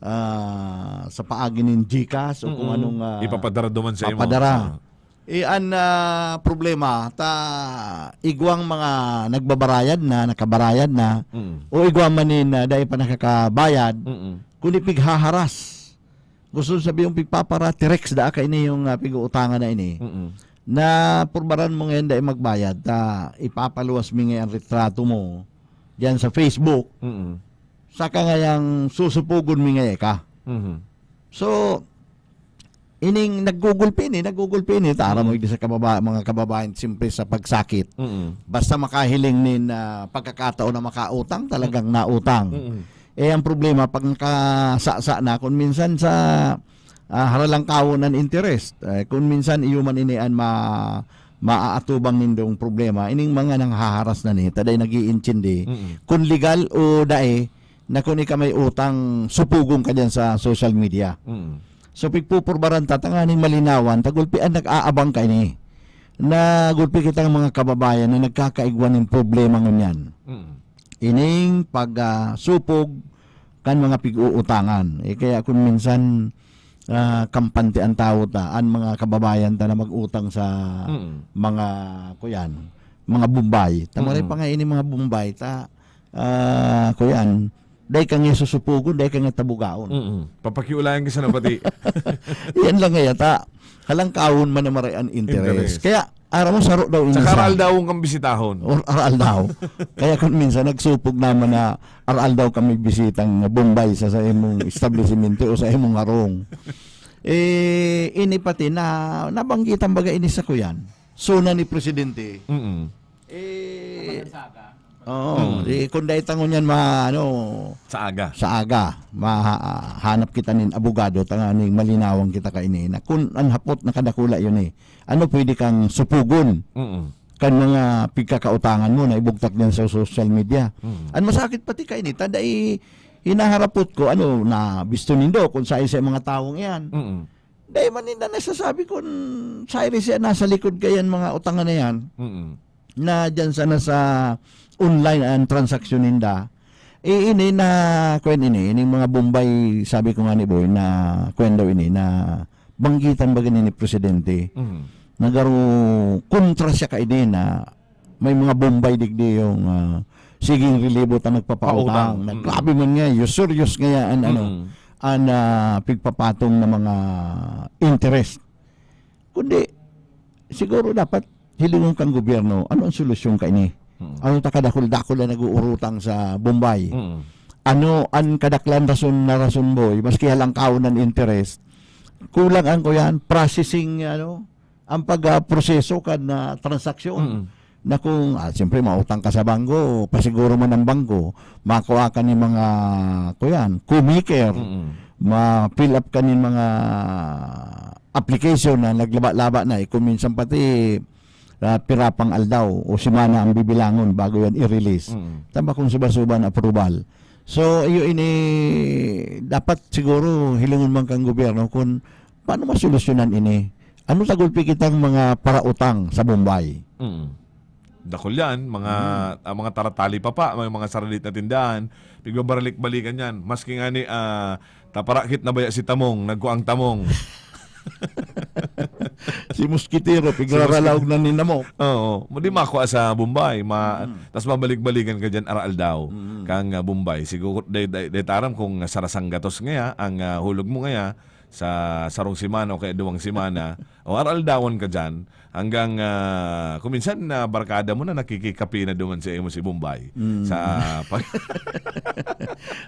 ah, sa paagi nin GCash o kung Mm-mm. anong, ah, Ipapadara duman sa imo. papadara. Ah. Eh, an, ah, problema, ta igwang mga nagbabarayad na, nakabarayad na, Mm. o igwa man nin, ah, dai pa nakakabayad, Mm-mm. kundi pighaharas. Gusto sabi yung pigpapara-text da kaini yung, ah, pig-uutangan na ini. Mm. Na purbaran mo ngayon dai magbayad, ta ipapaluwas mi ngayon ang retrato mo diyan sa Facebook. Mm. Saka ngayang susupugon mi ngayon ka. Mhm. So, ining naggugulpi ni, naggugulpi ni, tara mo Mm. igdi sa kababa-, mga kababayan, siyempre sa pagsakit. Mm. Basta makahiling nin, ah, pagkakataon na makautang, talagang nautang. Mm. Eh, ang problema, pag nakasasa na, kung minsan sa, ah, haralangkawon an interest, eh, kung minsan iyo man ini an ma-, maaatubang nindong problema, ining mga nanghaharas na ni, ta dai nag-iintindi Mm. kung legal o dai, na kung ika may utang, supugon ka diyan sa social media. Mm. So, pigpupurbaran ta, tanganing malinawan, ta gulpi an nag-aabang kaini. Na gulpi kitang mga kababayan na nagkakaigwa nin problema ngunyan. Mm. Ining pag, ah, supog kan mga pig-uutangan. Eh, kaya kung minsan, ah, kampante an tawo ta, an mga kababayan ta na mag-utang sa Mm. mga, kuyan, mga Bombay. Tama rin Mm. pa nga ini mga Bombay, ta, ah, kuyan, dai ka nga susupugon, dai ka nga tabugaon. Mm. Papakiulayan ka sana pati. Yan lang nga yata. Halangkawon man na maray an interest. Interest. Kaya, aram mo, saro daw ini Tsaka sa aral daw kang bisitahon. Or aral daw. Kaya kung minsan nagsupog naman na aral daw kami bisitang Bombay sa, sa imong establishmento o sa imong harong. Eh, ini pati na, nabanggitan baga ini sa kuyan. Suna ni Presidente. Mm. Eh, oo, Mm. eh, kung dai tangon yan, ma-, ano, Sa aga. sa aga, maha-, hanap kita nin abogado, tanganing malinawan kita kaini, na kun an hapot na kadakula yun eh, ano pwede kang supugon Mm. kan mga pigkakautangan mo na ibugtak diyan sa social media? Mm. An masakit pati kaini, ta dai hinaharapot ko, ano, na bisto nindo kung sa isa mga tawong yan. Mm. Dai man ninda nasasabi kun siya rin siya nasa likod kayan mga utangan na yan, Mm. na diyan sana sa online ang transaksyon ninda. Eh, ini na, kwen ini, ining mga Bombay, sabi ko nga ni Boy, na kwen daw ini, na banggitan ba gani ni Presidente? Mm. Nagaro kontra siya kaini na may mga Bombay digdi yung, ah, siging relibo ta nagpapautang. Pautang. Na Mm. grabe man nga, usurious nga yan, ano, Mm. an, ah, pigpapatong na mga interest. Kundi, siguro dapat hilingon kang gobyerno, ano ang solusyon kaini? Mm. Ano ta kadakul-dakul na nag-uurutang sa Bombay? Mm. Ano ang kadaklan rason na rason, Boy, maski halangkawon ang interest? Kulang ang kuyan, processing, ano, ang pag, ah, proseso kan, ah, transaksyon. Mm. Na kung, ah, siyempre, mautang ka sa bangko, pasiguro man ang bangko, makuha ka ni mga, kuyan, co-maker, Mm. ma-fill up ka ni mga application na naglaba-laba na, eh, kung minsan pati, ah, pirapang aldaw o semana ang bibilangon bago yan i-release. Mm. Tama kung suba-suba na approval. So, iyo ini, dapat siguro hilingon man kang gobyerno kung paano masolusyonan ini. Ano sa gulpi kitang mga parautang sa Bombay? Mm. Dakul yan, mga, Mm. ah, mga taratali pa pa, may mga saralit na tindahan. Pigbabalik-balikan yan. Maski nga ni, ah, taparakit na baya si Tamong, nagkuang Tamong. Si Si moskitero, pigraralaog na ninamok. Oo. Mo di makua sa Bombay. Ma-, Mm. tas mabalik-balikan ka dyan, aral daw. Mm. Kang, ah, Bombay. Siguro, day, day, day taram kung sarasang gatos ngaya, ang, ah, hulog mo ngaya, sa sarong semana o kaya duwang semana, o aral dawon ka dyan, hanggang, ah, kung minsan, ah, barkada mo na nakikikape na duman sa imo si Bombay. Mm. Sa pag-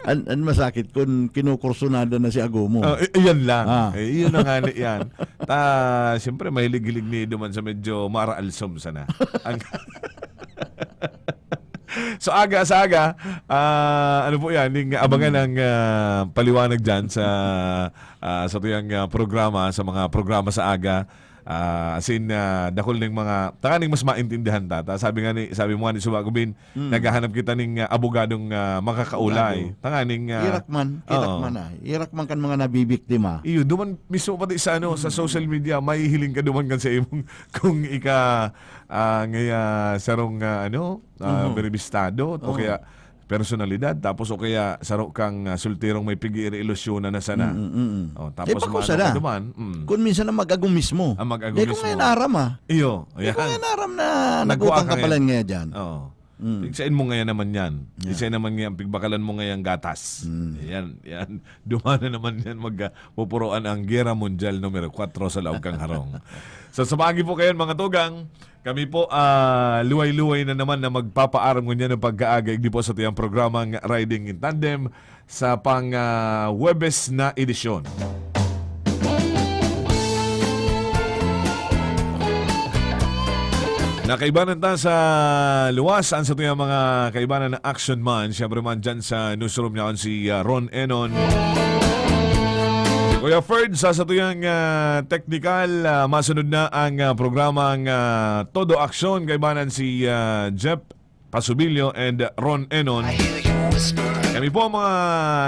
An, an masakit kun kinukursunada na si agomo. Oh, i-, iyan lang. Ah. Eh, iyon na nga ni-, yan. Ta, siyempre, mahilig-hilig ni duman sa medyo maraalsom sana. Ang So, aga, sa aga, ah, ano po yan, ning abangan Mm. ang, ah, paliwanag dyan sa, ah, sa tuyang, ah, programa, sa mga programa sa aga. Ah, as in, ah, dakul ning mga, tanganing mas maintindihan ta. Ta, sabi nga ni, sabi mo nga ni Suba Gubin, Mm. naghahanap kita ning, ah, abogadong, ah, makakaulay. Abogado. Tanganing, ah, Irak man, irak oo. man, ah. Irak man kan mga nabibiktima. Iyo, duman mismo pati sa, ano, sa Mm. social media, mahihiling ka duman kan sa imong, kung ika, ah, ngaya sarong, ah, ano, ah, Mhm. biribistado o Oo. kaya personalidad, tapos o kaya saro kang, ah, solterong may pig-iilusyonan na sana. Mm, mm, mm. Oh, tapos Eh, bako maano sana. ka duman, mm. Kung minsan na mag-ago mismo. Ah, mag-ago Di ko mismo. ngayon aram, ah. Iyo, Di ko ayan. ngayon aram na Nagkuha nag-utang ka ka pala ngayon. ngayon dyan. Oo. Mm. Tigsain mo ngayon naman yan. Yeah. Isa naman ngayon, pigbakalan mo ngayon gatas. Mm. Yan, yan. Dumana naman yan, mag, ah, pupuroan ang Gera Mundial numero kwatro sa laog kang harong. So, sa pagi po kayon, mga tugang, kami po, ah, luway-luway na naman na magpapaaram ngunyan ng pagkaaga, igdi po sa tuyang programang Riding in Tandem sa pang, ah, Huwebes na edisyon. Nakaibanan ta sa luwas, ang sa tuyang mga kaibanan na action man, siyempre man dyan sa newsroom niya si, ah, Ron Enon. Si Kuya Ferd sa, sa tuyang, ah, technical, ah, masunod na ang, ah, programang, ah, Todo Aksyon, kaibanan si, ah, Jeff Pasubilio and Ron Enon. Kami po ang mga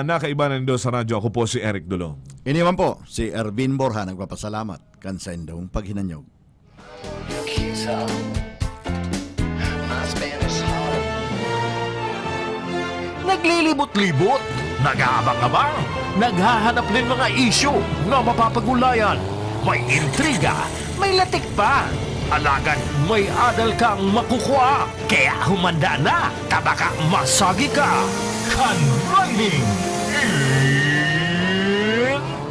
nakaibanan do sa radyo. Ako po si Eric Dulong. Ini man po, si Ervin Borja, nagpapasalamat kan saindong paghinanyog. Naglilibot-libot, nag-aabang-abang, naghahanap nin mga isyu na mapapag-ulayan. May intriga, may latik pa. Alagad may adal kang makukua. Kaya humanda na, ta baka masagi ka. Kan Riding in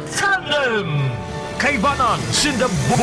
Tandem. Kaibanan sinda Bo-